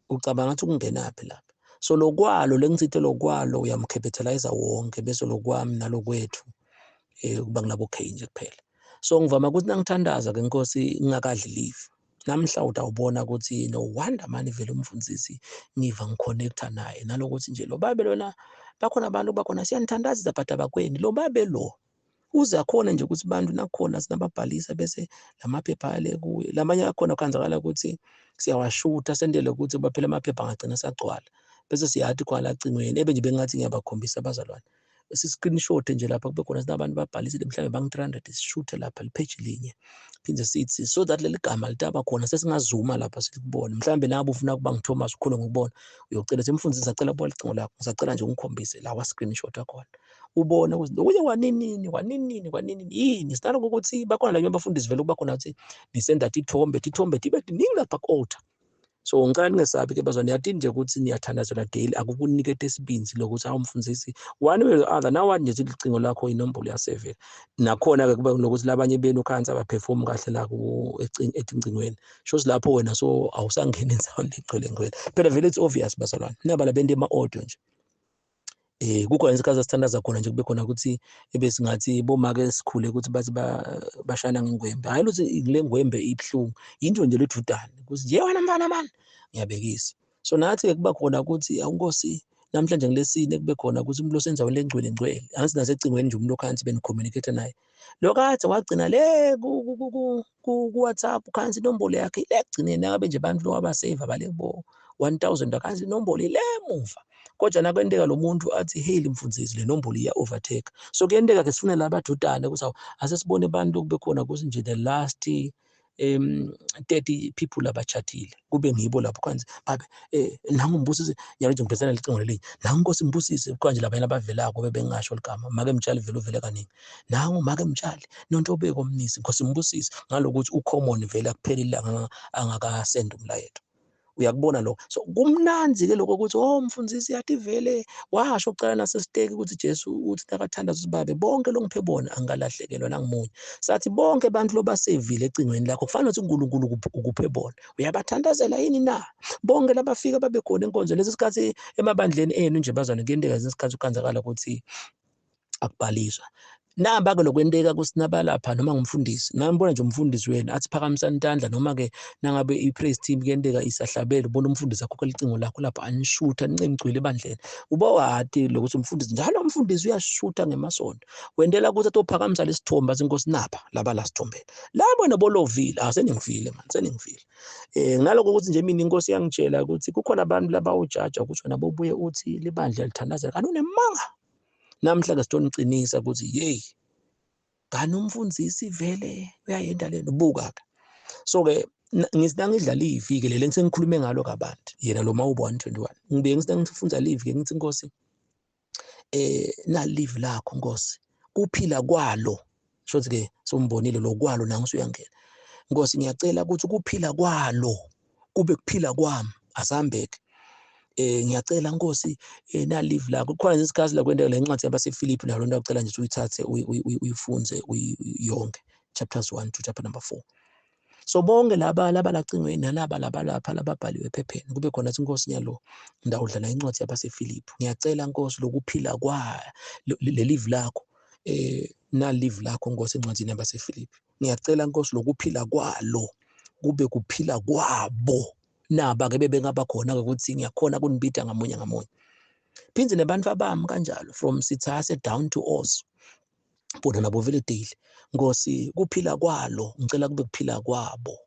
ucabanga ukuthi ukungenaphi lapha. So lokwalo lengitsite lokwalo uyamcapitalize wonke, bese lokwami nalokwethu kuba ngilabo K nje kuphela. So ngivama ukuthi nangithandaza ke Nkosi ngingakadli live namhla, utawubona ukuthi no wonder mani vele umfundisi ngiva ngiconnecta naye, nalokuthi nje lo babe lona bakhona abantu bakhona siyanithandazisa, but abakweni lo babe lo uze akhona nje ukuthi bantu nakhona sinababhalisa, bese lamaphepha ale kuye lamanye akhona kwanzakala ukuthi siyawashutha sendele ukuthi baphela amaphepha angagcina sagcwala, bese siyathi khona la cingweni ebe nje bengathi ngiyabakhombisa abazalwane, si-screenshot nje lapha kube khona sinabantu babhalisile mhlawumbe bangu-300, sishuthe lapha lipage linye, phinde sithi so that leli gama litaba khona sesingazuma lapha silikubone. Mhlawumbe nabe ufuna kuba nguThomas ukhule ngokubona, uyocela simfundisi, ngisacela buka licingo lakho, ngisacela nje ungikhombise lawa screenshot akhona, ubone ukuthi lokunye kwaninini kwaninini kwaninini yini. Sinaloko ukuthi bakhona lanye abafundisi vele kuba khona ukuthi nisenda tithombe, tithombe tibe tiningi lapha ku-altar. So ngicela ningesabi ke bazwane, niyatini nje ukuthi niyathandazela daily, akukunikete isibinzi lokuthi awumfundisi one way or the other nawathi nje licingo lakho inombolo yasevela nakhona ke kube nokuthi labanye benu khansi abaperform kahle la etincingweni, shows lapho wena so awusangeni endaweni legcwele ngcwele phela vele. It's obvious bazalwane, naba labente ema-audio nje. Kukhona isikhathi sasithandaza khona nje kube khona ukuthi ebesingathi bomake sikhule ukuthi bathi bashana ngengwembe. Hhayi ukuthi le ngwembe ibuhlungu, yinto nje ledudane ukuthi nje wena mfana mani, ngiyabekisa. So nathi-ke kuba khona ukuthi awu Nkosi, namhlanje ngilesine kube khona ukuthi umuntu osendaweni lengcwele ngcwele, angithi nasecingweni nje umuntu okhansi beni-communicate naye. Lokho wagcina le ku-WhatsApp khansi inombolo yakhe ile ekugcineni nangabe nje abantu lo abasave abale kubo 1000 akhansi inombolo ile emuva. Kodwa nakwenteka lo muntu athi hey mfundisi le nombolo iya overtake. So kuyenteka ke sifune labadudane ukuthi awu ase sibone abantu kube khona ukuthi nje the last 30 people abachathile kube ngibo lapho kanje babe nangu mbusise nyalo nje ngibhesana licingo lelinye nangu Nkosi mbusise kanje labanye abavelako bebengasho ligama make mtshali vele uvele kaningi nangu make mtshali nontobeko mnisi Nkosi mbusise ngalokuthi ucommon vele akuphela ilanga angakasenda umlayeto. Uyakubona lokho. So kumnanzi ke lokho ukuthi oh mfundisi yathi vele washo ucala nasesiteki ukuthi Jesu uthi nakathanda sibabe bonke longiphe bona angalahlekelwa nangimunye. Sathi bonke abantu lobasevile ecingweni lakho kufanele ukuthi uNkulunkulu ukuphe bona. Uyabathandazela yini na? Bonke labafika babe khona enkonzo lesi sikhathi emabandleni enu nje bazwane kuyenteka isikhathi ukhanzakala ukuthi akubhaliswa. Namba ke lokwenteka kusinabalapha noma ngumfundisi nambona nje umfundisi wena athi phakamisani intandla noma ke nangabe i-praise team kuyenteka isahlabela ubona umfundisi akhokha licingo lakho lapha anishutha nincengcwele ebandleni uba wati lokuthi umfundisi njalo umfundisi uyashutha ngemasonto wentela ukuthi atophakamisa lesithombe athi Nkosi napha laba la sithombeni labo nobolovile aseningivile man seningivile. Ngaloko ukuthi nje mina inkosi yangitshela ukuthi kukhona abantu labawujaja ukuthi wena bobuye uthi libandla lithandazela kanti unemanga. Namhla ke sitoniqinisa ukuthi hey kanti umfundisi vele uyayenda lento buka ke. So ke ngisina ngidla live ke leli sengikhulume ngalo kabanti yena lo mawubo 121 ngibe ngisina ngifunda live ke ngithi Nkosi na live lakho Nkosi kuphila kwalo shothi ke sombonile lo kwalo nangu usuyangena Nkosi ngiyacela ukuthi kuphila kwalo kube kuphila kwami asihambeke. Ngiyacela Nkosi na live lakho kukhona nje isikhathi la kwenteka le ncwadi yabaseFilipi nalo ngiyacela nje uyithathe uyifunze yonke chapters 1 to chapter number 4. So bonke laba labalacingweni nalaba labalapha lababhaliwe ephepheni kube khona athi Nkosi nyalo ndawudlala incwadi yabaseFilipi ngiyacela Nkosi lokuphila kwa le live lakho na live lakho Nkosi encwadini yabaseFilipi ngiyacela Nkosi lokuphila kwalo kube kuphila kwabo naba ke bebengaba khona ukuthi ngiyakhona kunibida ngamunye ngamunye phindze nebantu abami kanjalo from sithase down to us bona nabo vele daily Nkosi kuphila kwalo ngicela kube kuphila kwabo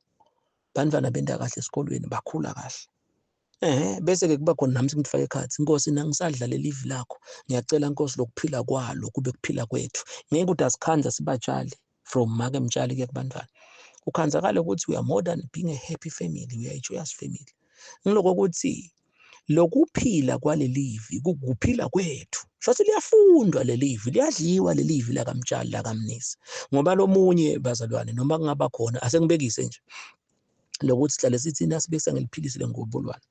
bantwana benda kahle esikolweni bakhula kahle bese ke kuba khona nami sengifake ekhathi Nkosi nangisadla lelive lakho ngiyacela Nkosi lokuphila kwalo kube kuphila kwethu ngeke ukuthi asikhanza sibatshali from make mtshali ke kubantwana ukhanzakala ukuthi we are more than being a happy family, we are a joyous family. Ngiloko ukuthi lokuphila kwalelivi kukuphila kwethu shothi liyafundwa lelivi liyadliwa lelivi lakamtshali lakamnisi ngoba lomunye bazalwane noma kungaba khona asengibekise nje lokuthi sihlale sithi nasibekisa ngeliphilisi lengobolwane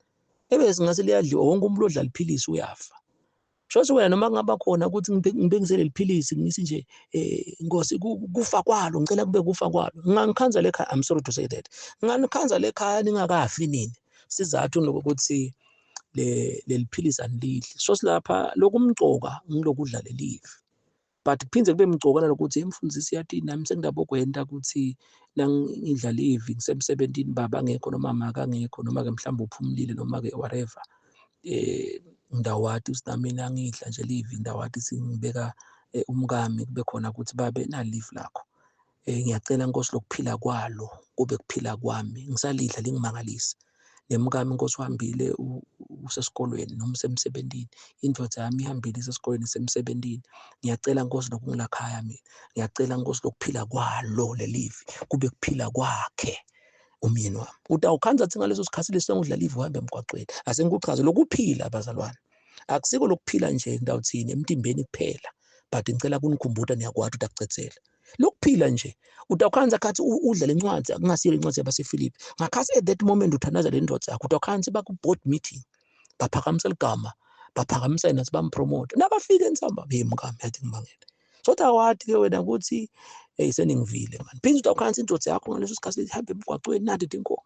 ebese ngase liyadliwa wonke umuntu odla liphilisi uyafa. Shothi wena noma kungaba khona ukuthi ngibekisele liphilisi ngisi nje Nkosi kufa kwalo ngicela kube kufa kwalo ngangikhanza lekhaya I'm sorry to say that ngangikhanza lekhaya ningakafi nini sizathu lokuthi leliphilisi anilidli. So silapha lokumcoka ngilokudla lelive but kuphindze kube mcoka nalokuthi imfundisi yathi nami sengidabokwenta ukuthi nangidla live ngisemsebentini baba ngekho noma mama akangekho noma ke mhlawumbe uphumulile noma ke whatever ngidawati ukuthi nami nangidla nje live ngidawati singibeka umkami kube khona ukuthi babe na live lakho ngiyacela Nkosi lokuphila kwalo kube kuphila kwami ngisalidla lingimangalise nemkami Nkosi uhambile usesikolweni noma usemsebentini indvodza yami ihambile isesikolweni isemsebentini ngiyacela Nkosi lokungilakhaya mina ngiyacela Nkosi lokuphila kwalo lelive kube kuphila kwakhe umyeni wami utawukhanza thi ngaleso sikhathi lesengudla live uhambe emgwaqweni asengikuchaze lokuphila bazalwane akusiko lokuphila nje ngidawuthini emtimbeni kuphela but ngicela kunikhumbuta niyakwati utakucedzela lokuphila nje utawukhanza khathi udla lencwadi akungasiyo lencwadi yabaseFilipi ngakhathi at that moment uthandaza le ndoda yakho utawukhanza baku board meeting baphakamisa ligama baphakamisa yena bampromote nabafika ensamba bemkami yathi ngibangele so tawati ke wena ukuthi hey seningivile man phinde utawukhanza indoda yakho ngaleso sikhathi ihambe emgwaqweni nathi tinkomo.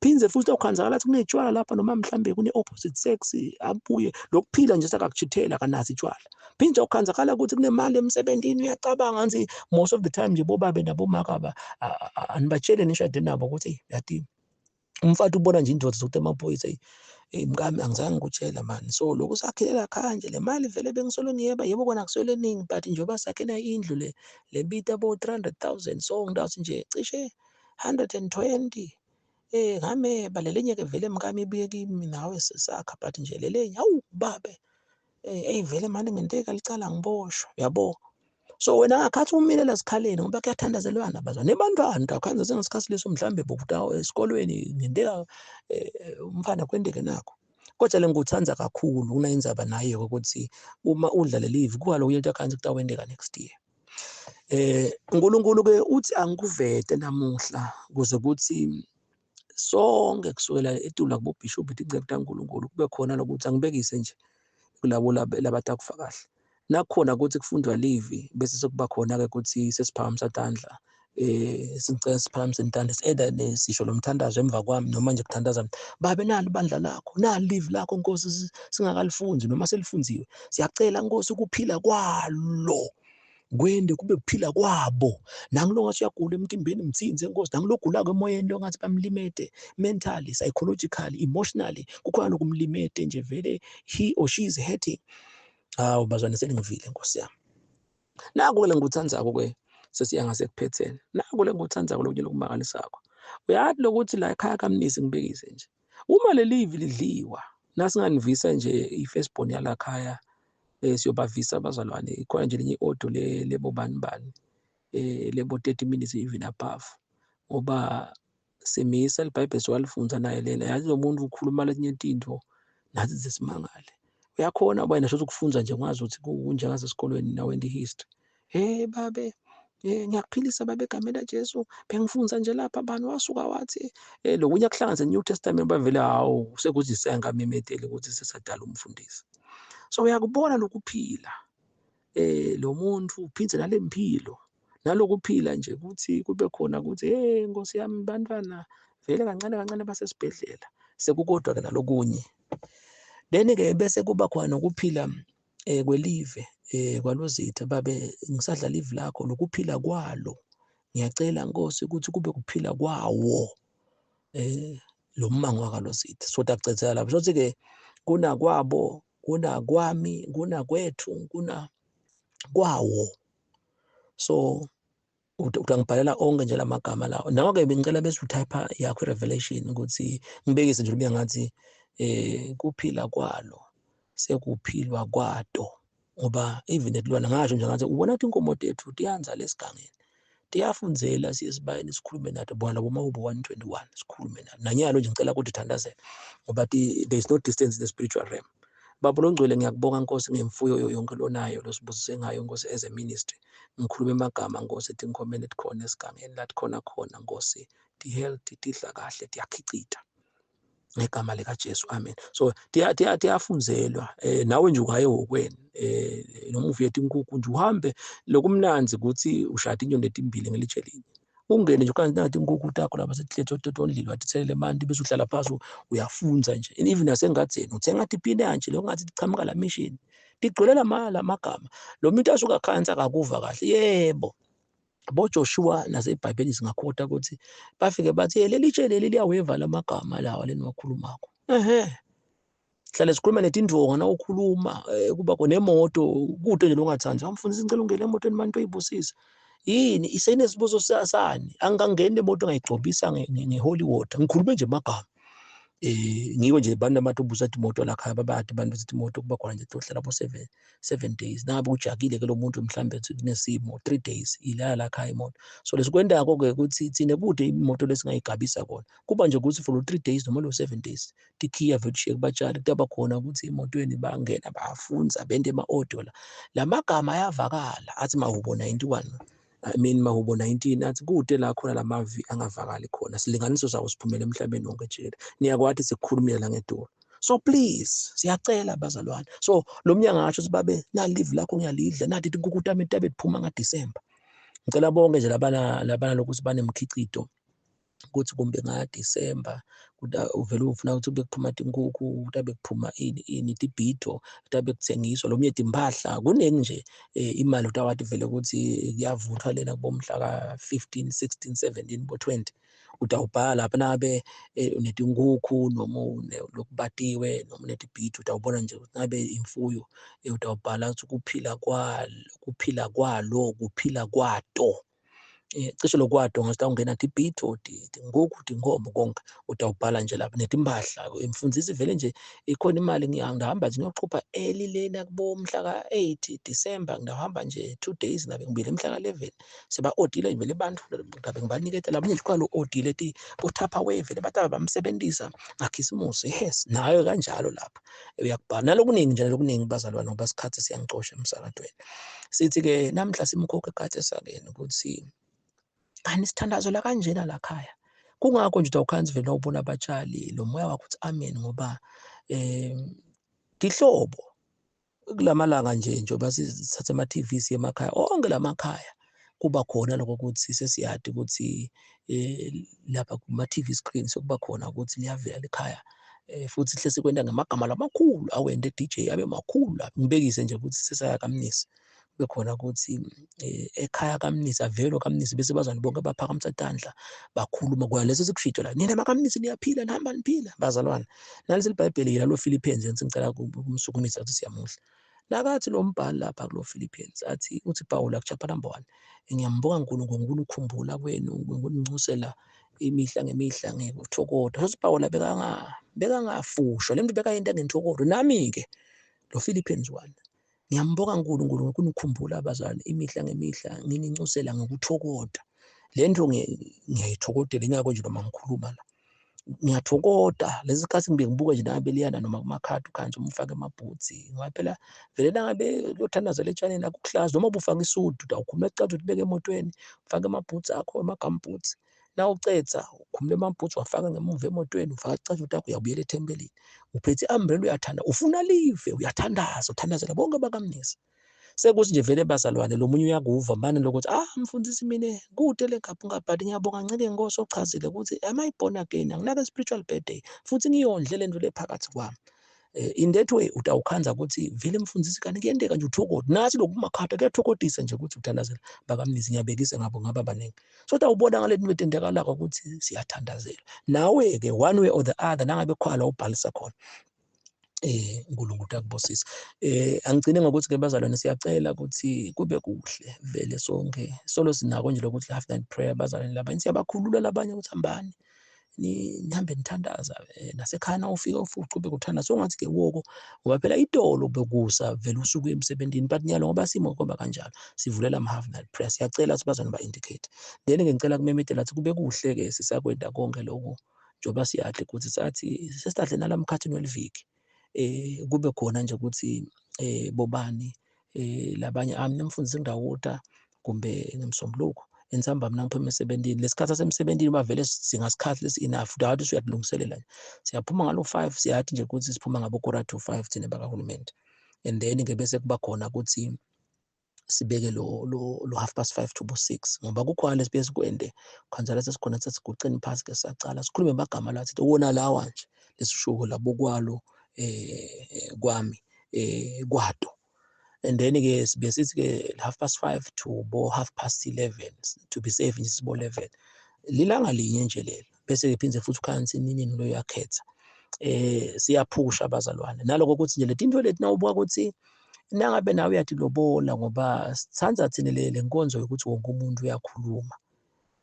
Phindze futhi awukhanzakala athi kunetshwala lapha noma mhlambe kune-opposite sex, abuye lokuphila nje sakakuchithela akanazi itshwala. Phindze awukhanzakala ukuthi kunemali emsebentini, uyacabanga nje most of the time nje bobabe nabomaka anibatshele nishade nabo ukuthi yati umfati ubona nje indoda zokuthi amaphoyisa, hey mkami angizange ngikutshela mani, so lokhu sakhilela khaya nje le mali vele bengisolo ngiyeba, yebo kona akusele eningi, but njengoba sakhela indlu le lebita bo 300,000, so ngidawuthi nje cishe 120, ngameba lelenye ke vele mkami ibuye kimi nawe sisakha, but nje lelenye hawu babe, hey vele mani ngenteka licala ngiboshwa, yabo. So wena ngakhathi umile la sikhaleni ngoba kuyathandazelwana bazwa nebantwana akhanze sengesikhathi leso mhlambe bokuta esikolweni ngenteka umfana kwendeke nakho. Kodwa le ngikuthanda kakhulu kunayindzaba naye ukuthi uma udla lelivi kuba lokho into akhanze kutawendeka next year. uNkulunkulu ke uthi angikuvete namuhla kuze kuthi sonke kusukela etula kubo bishop tinceku taNkulunkulu kube khona lokuthi angibekise nje kulabo labatakufa kahle. Nakhona ukuthi kufundwa livi bese sekuba khona ke ukuthi sesiphakamisa tandla, sicela siphakamise intandla, either nesisho lomthandazo emva kwami noma nje kuthandaza babe nali ibandla lakho, nali livi lakho Nkosi, singakalifunzi noma selifunziwe, siyacela Nkosi ukuphila kwalo kwende kube kuphila kwabo. Nangilo ngathi uyagula emtimbeni mthinze Nkosi, nangilo gula emoyeni lo ngathi bamlimete mentally, psychologically, emotionally, kukhona lokumlimete nje vele he or she is hurting. Hawu bazwane selingivile Nkosi yami. Naku ke lengikuthandzako ke sesiya ngasekuphetheni. Naku lengikuthandzako lokunye lokumangalisako. Uyazi lokuthi la ekhaya kaMnisi ngibekise nje. Uma lelivi lidliwa nasinganivisa nje i-firstborn yala khaya, siyobavisa abazalwane, ikhona nje linye i-audio lebo bani bani, lebo 30 minutes even above, ngoba simisa iBhayibheli siwalifunza naye lena. Yazi lo muntu ukhuluma letinye tintfo nathi sesimangale. Uyakhona wena shothi ukufunza nje ngazi ukuthi kunjengasesikolweni nawe ndi history. Hey babe, ngiyakuphilisa babe egameni laJesu, bengifunza nje lapha bani wasuka wathi lokunye kuhlanganise New Testament bavele hawu sekuthi sengamemeteli ukuthi sesadala umfundisi. So uyakubona lokuphila lo muntu uphindze nalempilo nalokuphila nje ukuthi kube khona ukuthi hey Nkosi yami bantwana vele kancane kancane basesibhedlela sekukodwa ke nalokunye. Then ke bese kuba khona nokuphila kwelive kwalozitha babe ngisadla live lakho lokuphila kwalo, ngiyacela Nkosi ukuthi kube kuphila kwawo lo mmango wakalozitha. So takucedzela lapho sothi ke kunakwabo, kunakwami, kunakwethu, kuna kwawo. So utangibhalela onke nje lamagama lawo. Nawe ke bengicela bese utype yakho revelation ukuthi ngibekise nje ube ngathi kuphila kwalo sekuphilwa kwato, ngoba even etilwana ngasho nje ngathi ubona ukuthi inkomo tethu tiyanza lesigangeni, tiyafundzela siye sibayeni sikhulume nato bona labo Mahubo 121 sikhulume nato. Nanyalo nje ngicela ukuthi uthandazele ngoba there is no distance in the spiritual realm. Baba longcwele ngiyakubonga Nkosi ngemfuyo yonke lonayo losibusise ngayo Nkosi as a ministry. Ngikhuluma emagama Nkosi etinkhomeni etikhona esigangeni lathi khona khona Nkosi ti healthy tidla kahle tiyakhicita ngegama lika Jesu, amen. So tiyafunzelwa nawe nje ungaye hokweni noma uvuye tinkukhu nje uhambe. Lokumnandzi ukuthi ushada inyoni letimbili ngelitshe linye, ungene nje ukanti nathi inkukhu takho lapha setihlezi tondlile watithelele emanti bese uhlala phasi uyafunza nje. Even nasengadzeni uthenga tipinantshi lo ngathi tichamuka la mission tigcwele lamagama. Lo muntu asuka khansi akakuva kahle. Yebo bo Joshua naseBhayibhelini singakhota ukuthi bafike bathi leli tshe leli liyaweva lamagama lawa leniwakhulumako. Ehhe hlale sikhuluma netindvonga na ukhuluma kuba kunemoto kude nje longathandi amfundisi ngicela ungene emotweni manje uyibusise yini isenesibuso sani angangeni emoto ngayigcobisa ngeholy water ngikhulume nje amagama ngiko nje abantu abatubusa imoto la khaya babathi abantu bathi imoto kuba khona nje tohlala bo 7 days nabe ujakile ke lo muntu mhlambe kunesimo 3 days ilala la khaya imoto. So lesikwendako ke ukuthi thina kude imoto lesingayigabisa kona kuba nje ukuthi for 3 days noma lo 7 days tikhiya vele ushiye kubatshali kutaba khona ukuthi emotweni bangena bafunza bente ema-audio la lamagama ayavakala athi Mahubo 91 I mean Mahubo 19 athi kude la khona lamavi angavakali khona silinganiso sawo siphumele emhlabeni wonke jikelele. Niyakwathi sikukhulumile la ngedolo. So please siyacela bazalwane. So lo mnyango ngasho ukuthi babe nali live lakho ngiyalidla nathi tinkukhu tami tabe tiphuma ngaDecember. Ngicela bonke nje labana lokuthi banemkhicito Ukuthi kumbe nga-December uvele ufuna ukuthi kube kuphuma tinkukhu, kutabe kuphuma ini ini tibhido, kutabe kuthengiswa lomunye timpahla kuningi nje. Imali utawati vele ukuthi kuyavuthwa lena kubomhla ka-15 16 17 bo 20, utawubhala lapha nabe unetinkukhu noma lokubatiwe noma unetibhido, utawubona nje ukuthi ngabe imfuyo, utawubhala ukuthi kuphila kwalo kuphila kwato. Cishe lokwato ngasitawungena tibhitho, tinkukhu, tinkomo, konke utawubhala nje lapha netimpahla. Imfundisi vele nje ikhona imali, ngihamba nje ngiyoxhupha early lena kubo mhla ka-8 December, ngihamba nje 2 days ngabe ngibile mhla ka-11, seba-odile vele abantu ngabe ngibaniketa labanye nje khona lo-odile ti bo-Tupperware vele batabe bamsebenzisa ngakhisimusi. Yes, nayo kanjalo lapha uyakubhala nalokuningi nje lokuningi bazalwane, ngoba isikhathi siyangicosha emsakadweni. Sithi-ke namhla simkhokhe ekhathi esakeni ukuthi kani sithandazo la kanjena la khaya. Kungakho nje utawukhanzi vele ubona abatshali lo moya wakho uthi amen, ngoba tihlobo kulamalanga nje njengoba sithatha ama-TV siye emakhaya, onke lamakhaya kuba khona lokho ukuthi sesiyadi ukuthi lapha kuma-TV screen sekuba khona ukuthi liyavela likhaya, futhi hle sikwenta ngamagama lamakhulu awende DJ abe makhulu lapha. Ngibekise nje ukuthi sesaya kaMnisi, kube khona ukuthi ekhaya kaMnisi avelo kaMnisi, bese bazalwane bonke baphakamisa tandla bakhuluma kwa leso sikushito la, nina bakaMnisi niyaphila, nihamba niphila bazalwane. Nalesi iBhayibheli yila lo Philippians ngicela kumsukumisa ukuthi siyamuhla nakathi lo mbhali lapha kulo Philippians athi uthi Paul ku chapter number 1, ngiyambonga uNkulunkulu ngokukhumbula kwenu, ngokuninxusela imihla ngemihla ngekuthokoda. Uthi Paul bekangafushwa le muntu, bekayenta ngenthokodo. Nami ke lo Philippians 1 ngiyambonga uNkulunkulu ngokunikhumbula abazalwane imihla ngemihla, ngininxusela ngokuthokoda. Le nto ngiyayithokodela, ingakho nje noma ngikhuluma la ngiyathokoda. Lesi sikhathi ngibe ngibuka nje nangabe liyana noma kumakhadi ukhanze umfake emabhutsi, ngoba phela vele nangabe uyothandazela etshaneni akukuhlazi noma ubufaka isudu, utawukhumula icathulo ubeke emotweni, ufake amabhutsi akho, ama-gumboots. Nawucedza ukhumula amabhutsi wafaka ngemuva emotweni, ufaka icathulo takho, uyabuyela ethempelini uphethe i-umbrella, uyathanda, ufuna live, uyathandaza, uthandazela bonke bakaMnisi. Sekuthi nje vele bazalwane lo munye uyakuva mane lokuthi mfundisi mina kude le gaphu ngabhadi, ngiyabonga nceke inkosi ochazile ukuthi am I born again, anginaka spiritual birthday futhi ngiyondle le nto le phakathi kwami. In that way utawukhanza ukuthi vele mfundisi kanti kuyenteka nje uthokoda nathi lokumakhata kuyathokodisa nje ukuthi uthandazela bakaMnisi. Ngiyabekisa ngabo ngaba baningi, so utawubona ngale nto etentekalako ukuthi siyathandazela nawe ke one way or the other nangabe khona la ubhalisa khona, uNkulunkulu akubusise. Angigcine ngokuthi ke bazalwane siyacela ukuthi kube kuhle vele sonke solo sinako nje lokuthi half night prayer bazalwane labanye siyabakhulula labanye ukuthi hambani nihambe nithandaza, nasekhaya na ufika ufuqube kuthandaza songathi ke woko, ngoba phela itolo bekusa vele usuku emsebenzini, but nyalo ngoba simo kuba kanjalo sivulela ama half night prayer. Siyacela ukuthi bazalwane ba indicate, then ke ngicela kumemetela ukuthi kube kuhle ke sisakwenda konke lokho njengoba siyadle ukuthi sathi sesidahle nalamkhathini weliviki, kube khona nje ukuthi bobani labanye ami nimfundisi ngidawuta kumbe ngemsombuluko entsambama nangiphuma emsebenzini. Lesikhathi sasemsebenzini bavele singasikhathi lesi enough dathi siyadilungiselela nje, siyaphuma ngalo 5, siyathi nje ukuthi siphuma ngabo 4:45 thina bakahulumende, and then ke bese kuba khona ukuthi sibeke lo 5:30 to 6, ngoba kukhona lesibuye sikwende khanjalo sesikhona sesiguceni phasi ke sacala sikhulume bagama lathi wona lawa nje lesishuko labo kwalo kwami kwato, and then ke sibe sithi ke 5:30 to bo 11:30 to be safe nje sibo 11 lilanga linye nje lelo, bese iphinde futhi ukhansi nini lo yakhetha. Siyaphusha abazalwane naloko ukuthi nje letinto leti nawubuka ukuthi nangabe nawe uyathi lobola, ngoba sithanda thina le nkonzo yokuthi wonke umuntu uyakhuluma.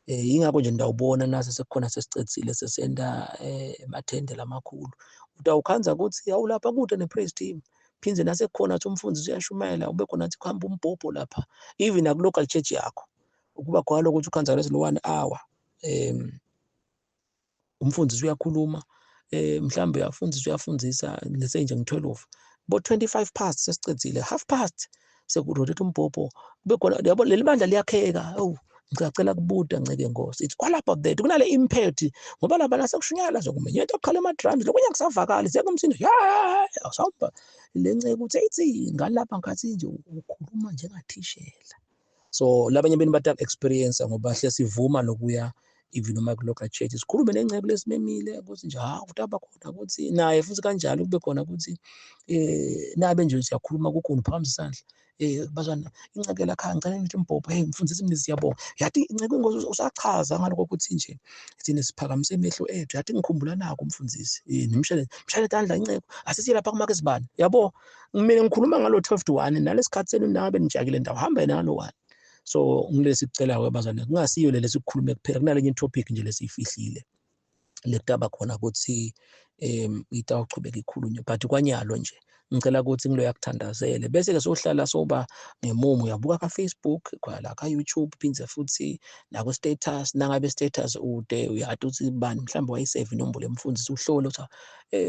Ingakho nje ndawubona nase sekukhona sesicedzile sesenda emathende lamakhulu, utawukhanza ukuthi awulapha kude ne-praise team, phindze nasekukhona ukuthi umfundisi uyashumayela, ube khona ukuthi kuhamba umbhobho lapha even naku-local church yakho ukuba khona lokho ukuthi ukhanza lesi lo 1 hour, umfundisi uyakhuluma, mhlambe uyafundisa uyafundisa lese nje ngi-12 bo 25 past sesicedzile, half past sekurotate umbhobho kube khona yabo leli bandla liyakheka. Oh, ngicela kubuda nceke Nkosi, it's all about that, kunale impact ngoba laba nasekushunyayela nje kumenyetha ukukhala ama drums lokunye kusavakali sekumsindo ya awusawuba le nceke uthi ithi ngalapha ngikhathi nje ukhuluma njengathishela. So labanye benu bata experience ngoba hle sivuma lokuya Even uma ku-local church sikhulume nengcebo lesimemile ukuthi nje hawu kutaba khona ukuthi naye futhi kanjalo kube khona ukuthi nabe nje siyakhuluma kukhona uphakamisa isandla. Bazwana inceke la khaya, ngicela ngithi mbhobho, hey mfundisi mina siyabonga, yathi inceke ingozi usachaza ngaloko ukuthi nje thina siphakamise emehlo ethu, yathi ngikhumbula nako umfundisi, nimshele mshele tandla inceke, asisiye lapha kumake sibani yabo. Mina ngikhuluma ngalo 12 to 1 nalesikhathi senu nabe nijakile ndawo hamba yena ngalo 1. So ngilesi kucela bazwana kungasiyo le lesikhulume kuphela, kunalenye topic nje lesiyifihlile lekutaba khona ukuthi itawuchubeka ikhulunywe, but kwanyalo nje ngicela ukuthi ngiloya kuthandazele bese ke sohlala soba ngemumo. Uyabuka ka Facebook, kwala ka YouTube, phindze futhi naku status. Nangabe status ude uyati ukuthi bani mhlawumbe wayisave inombolo yemfundisi, uhlole ukuthi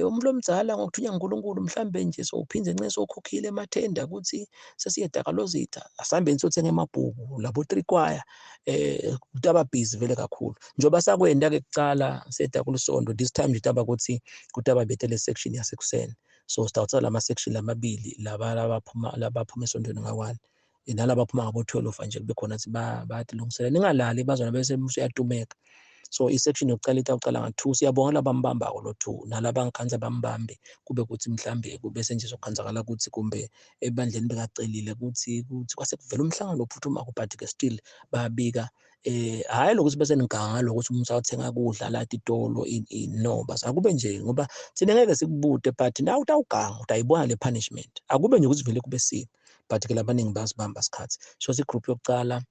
umuntu omdzala ngokuthunya nguNkulunkulu mhlawumbe nje so uphindze nce sokhokhile emathenda ukuthi sesiye dakalozitha, asihambeni sothenga emabhuku labo three choir, kutaba busy vele kakhulu njengoba sakwenda ke kucala seda kulisondo. This time nje taba ukuthi kutaba bethe le section yasekuseni, so sitawuthatha lama section lamabili laba labaphuma esontweni nga-1 nalaba baphuma ngabo 12 nje, kube khona ukuthi bayathi lungisela ningalali bazona bese uyatumeka. So i-section yokucala itawucala nga-2. Siyabonga labambambako lo 2 nalaba ngikhanza bambambe, kube kuthi mhlambe bese nje sokukhanzakala ukuthi kumbe ebandleni bekacelile ukuthi kwase kuvela umhlangano ophuthumako, but ke still bayabika. Hhayi lokuthi bese niganga ngaloko ukuthi umuntu awuthenga kudla la titolo in no bas akube nje ngoba thina ngeke sikubude, but nawe utawuganga utayibona le punishment, akube nje ukuthi vele kube simo, but ke labaningi bayasibamba isikhathi. So si-group yokucala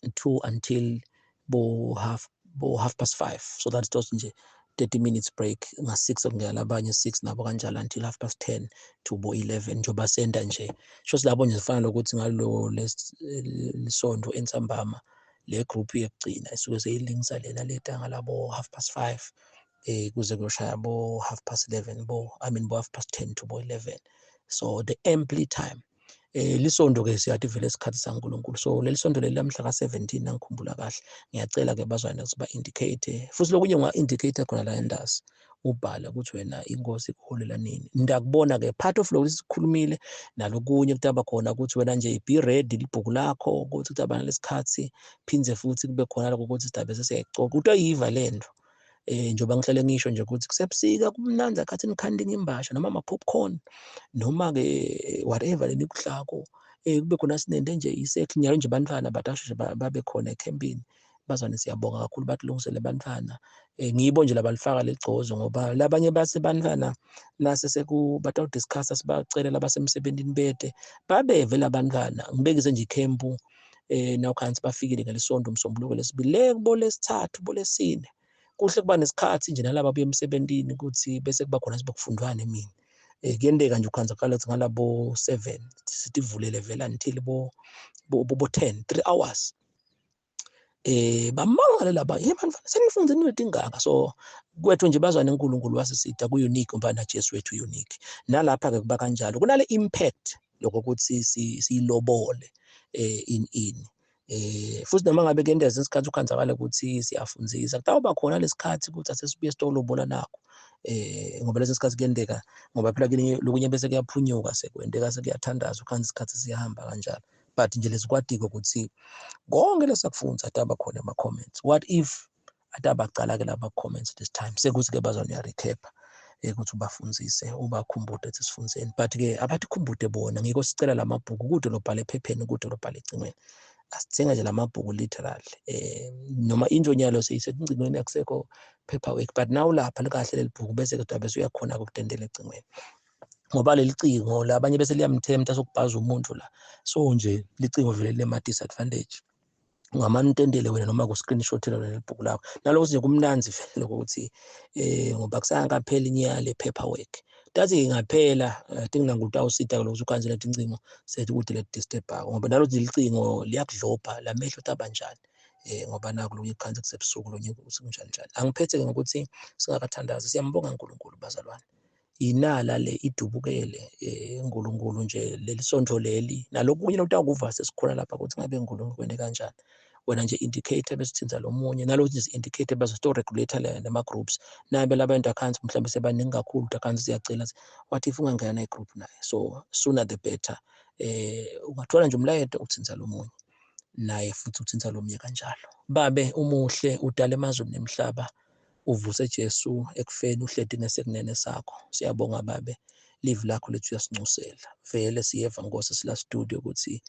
2 until bo 5:30, so that's just nje 30 minutes break. Nga-6 kungena labanye 6 nabo kanjalo until 10:30 to bo 11 njengoba senta nje. Sho silabo nje sifana nokuthi ngalo lesonto entsambama le group yekugcina isuke seyilingisa lena leta ngalabo 5:30 kuze kuyoshaya bo 11:30 bo, I mean bo 10:30 to bo 11, so the ample time. Lisondo ke siyathi vele isikhathi saNkulunkulu, so leli sonto leli lamhla ka-17 nangikhumbula kahle. Ngiyacela ke bazwane ukuthi ba-indicate futhi lokunye unga-indicate khona la endasi, ubhale ukuthi wena inkosi ikuholela nini. Ndakubona ke part of lokhu sikhulumile nalokunye kutaba khona ukuthi wena nje be ready libhuku lakho ukuthi kutaba nalesikhathi, phindze futhi kube khona lokho ukuthi sidabe sesiyayicoca utoyiva lento. Njengoba ngihlale ngisho nje ukuthi kusebusika kumnandzi akhathi nikhanda imbasha noma ama-popcorn noma ke whatever lenikuhlako, kube khona sinende nje isekhi nyalo nje bantwana batasheshe babe khona ekhempini. Bazwane siyabonga kakhulu batilungisele bantwana, ngibo nje labalifaka leligcozo ngoba labanye base bantwana nase seku batawudiscussa sibacele labasemsebentini bete babeve labantwana. Ngibekise nje ikhempu nawukhansi bafikile ngelisonto umsombuluko lesibili le kubo lesithathu bo lesine, kuhle kuba nesikhathi nje nalaba buye emsebentini ukuthi bese kuba khona sibokufundwana emini. Kuyenteka nje ukhanza kuqala ukuthi ngalabo 7 sitivulele vele until bo 10, 3 hours. Bamangale laba, hey man senifunze into ingaka. So kwethu nje bazwane uNkulunkulu wasisida ku unique ngoba na Jesu wethu unique. Nalapha ke kuba kanjalo kunale impact lokho ukuthi siyilobole in futhi noma ngabe kuyenteka isikhathi ukhanzakala ukuthi siyafundzisa kutawuba khona lesikhathi ukuthi asesibuye sitolobola nakho, ngoba leso sikhathi kuyenteka ngoba phela lokunye bese kuyaphunyuka sekwenteka sekuyathandaza ukhanza isikhathi siyahamba kanjalo. But nje lesikwadiko ukuthi konke lesakufunza ataba khona ama comments, what if atabacala ke laba comments this time sekuthi ke bazona recap ukuthi ubafundzise ubakhumbude ukuthi sifundzeni, but ke abathi khumbude bona ngiko sicela lamabhuku kude lobhala ephepheni kude lobhala ecingweni, asithenga nje lamabhuku literal, noma into nyalo seyisencingweni akusekho paperwork, but now lapha likahle lelibhuku bese ke bese uyakhona ukudendela ecingweni ngoba leli cingo labanye bese liyamthemta sokubhaza umuntu la. So nje licingo vele lema disadvantage, ungamane utendele wena noma ku screenshot lona lebhuku lakho naloko nje kumnanzi vele ukuthi ngoba kusangakapheli inyanga le paperwork tathi ingaphela tingangutawusita lokho ukhanzela tincingo sethi ukuthi le disturb ngoba nalothi licingo liyakudlobha lamehlo tabanjani ngoba naku lokunye kukhanze kusebusuku lonye kunjani njani. Angiphethe ke ngokuthi singakathandazi siyambonga uNkulunkulu bazalwane, inala le idubukele uNkulunkulu nje leli sonto leli nalokunye lokuva sesikhona lapha ukuthi ngabe uNkulunkulu kwene kanjani. Wena nje indicator bese uthinza lo munye nalokuthi nje indicator bese to regulator le nama groups nabe labantu accounts mhlawumbe sebaningi kakhulu accounts siyacela what if ungangena na group naye, so sooner the better. Ungathola nje umlayeto uthinza lo munye. Naye futhi utsintsa lomnye kanjalo. Babe umuhle udala emazulu nemhlaba, uvuse Jesu ekufeni uhleti ngesekunene sakho. Siyabonga Babe, livi lakho lethu uyasincusela. Vele siyeva Nkosi sila studio ukuthi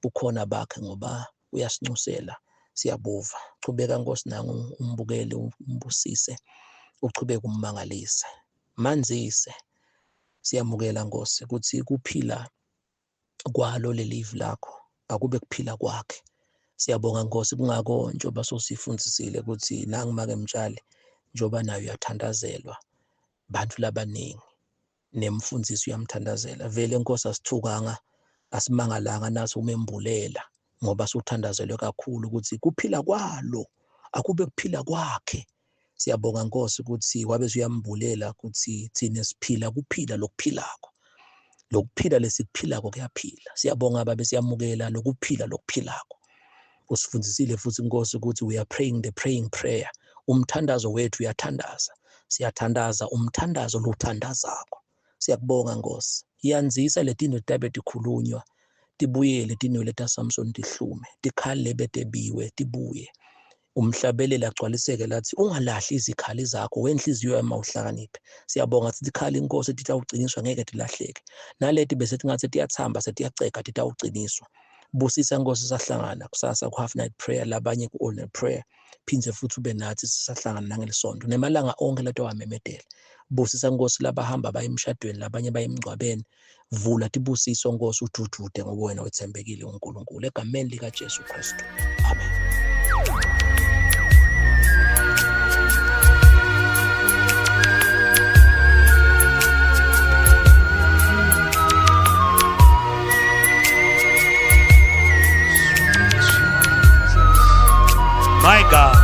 bukhona bakhe ngoba uyasincusela. Siyabuva. Chubeka Nkosi nangu umbukeli umbusise, uchubeke ummangalise. Manzise. Siyamukela Nkosi ukuthi kuphila kwalo lelivi lakho akube kuphila kwakhe. Siyabonga Nkosi, kungako njengoba sosifundisile ukuthi nangu make Mtshali njengoba nayo uyathandazelwa bantu labaningi nemfundisi uyamthandazela. Vele Nkosi asithukanga asimangalanga naso umembulela ngoba suthandazelwe kakhulu ukuthi kuphila kwalo akube kuphila kwakhe. Siyabonga Nkosi ukuthi wabe usuyambulela ukuthi thina siphila kuphila lokuphilako, lokuphila lesikuphilako kuyaphila. Siyabonga Babe, siyamukela lokuphila lokuphilako. Usifundisile futhi Nkosi ukuthi we are praying the praying prayer. Umthandazo wethu uyathandaza, siyathandaza umthandazo lothandazako. Siyakubonga Nkosi. Yandzisa letinto tabe tikhulunywa, tibuyele tinwele taSamson tihlume, tikhali betebiwe tibuye. Umhlabeleli agcwaliseke lathi ungalahli izikhali zakho wenhliziyo yami awuhlakaniphe. Siyabonga sithi ikhali inkosi titawuciniswa ngeke tilahleke. Naleti bese tingathi tiyathamba setiyacega titawuciniswa. Busisa Nkosi sahlangana kusasa ku half night prayer, labanye ku all night prayer. Phindze futhi ube nathi sisahlangana nangelisonto nemalanga onke leto wamemedela. Busisa Nkosi labahamba baye emshadweni, labanye baye emngcwabeni. Vula tibusiso Nkosi ududude ngoba wena wethembekile uNkulunkulu, egameni lika Jesu Kristu. Amen. My God.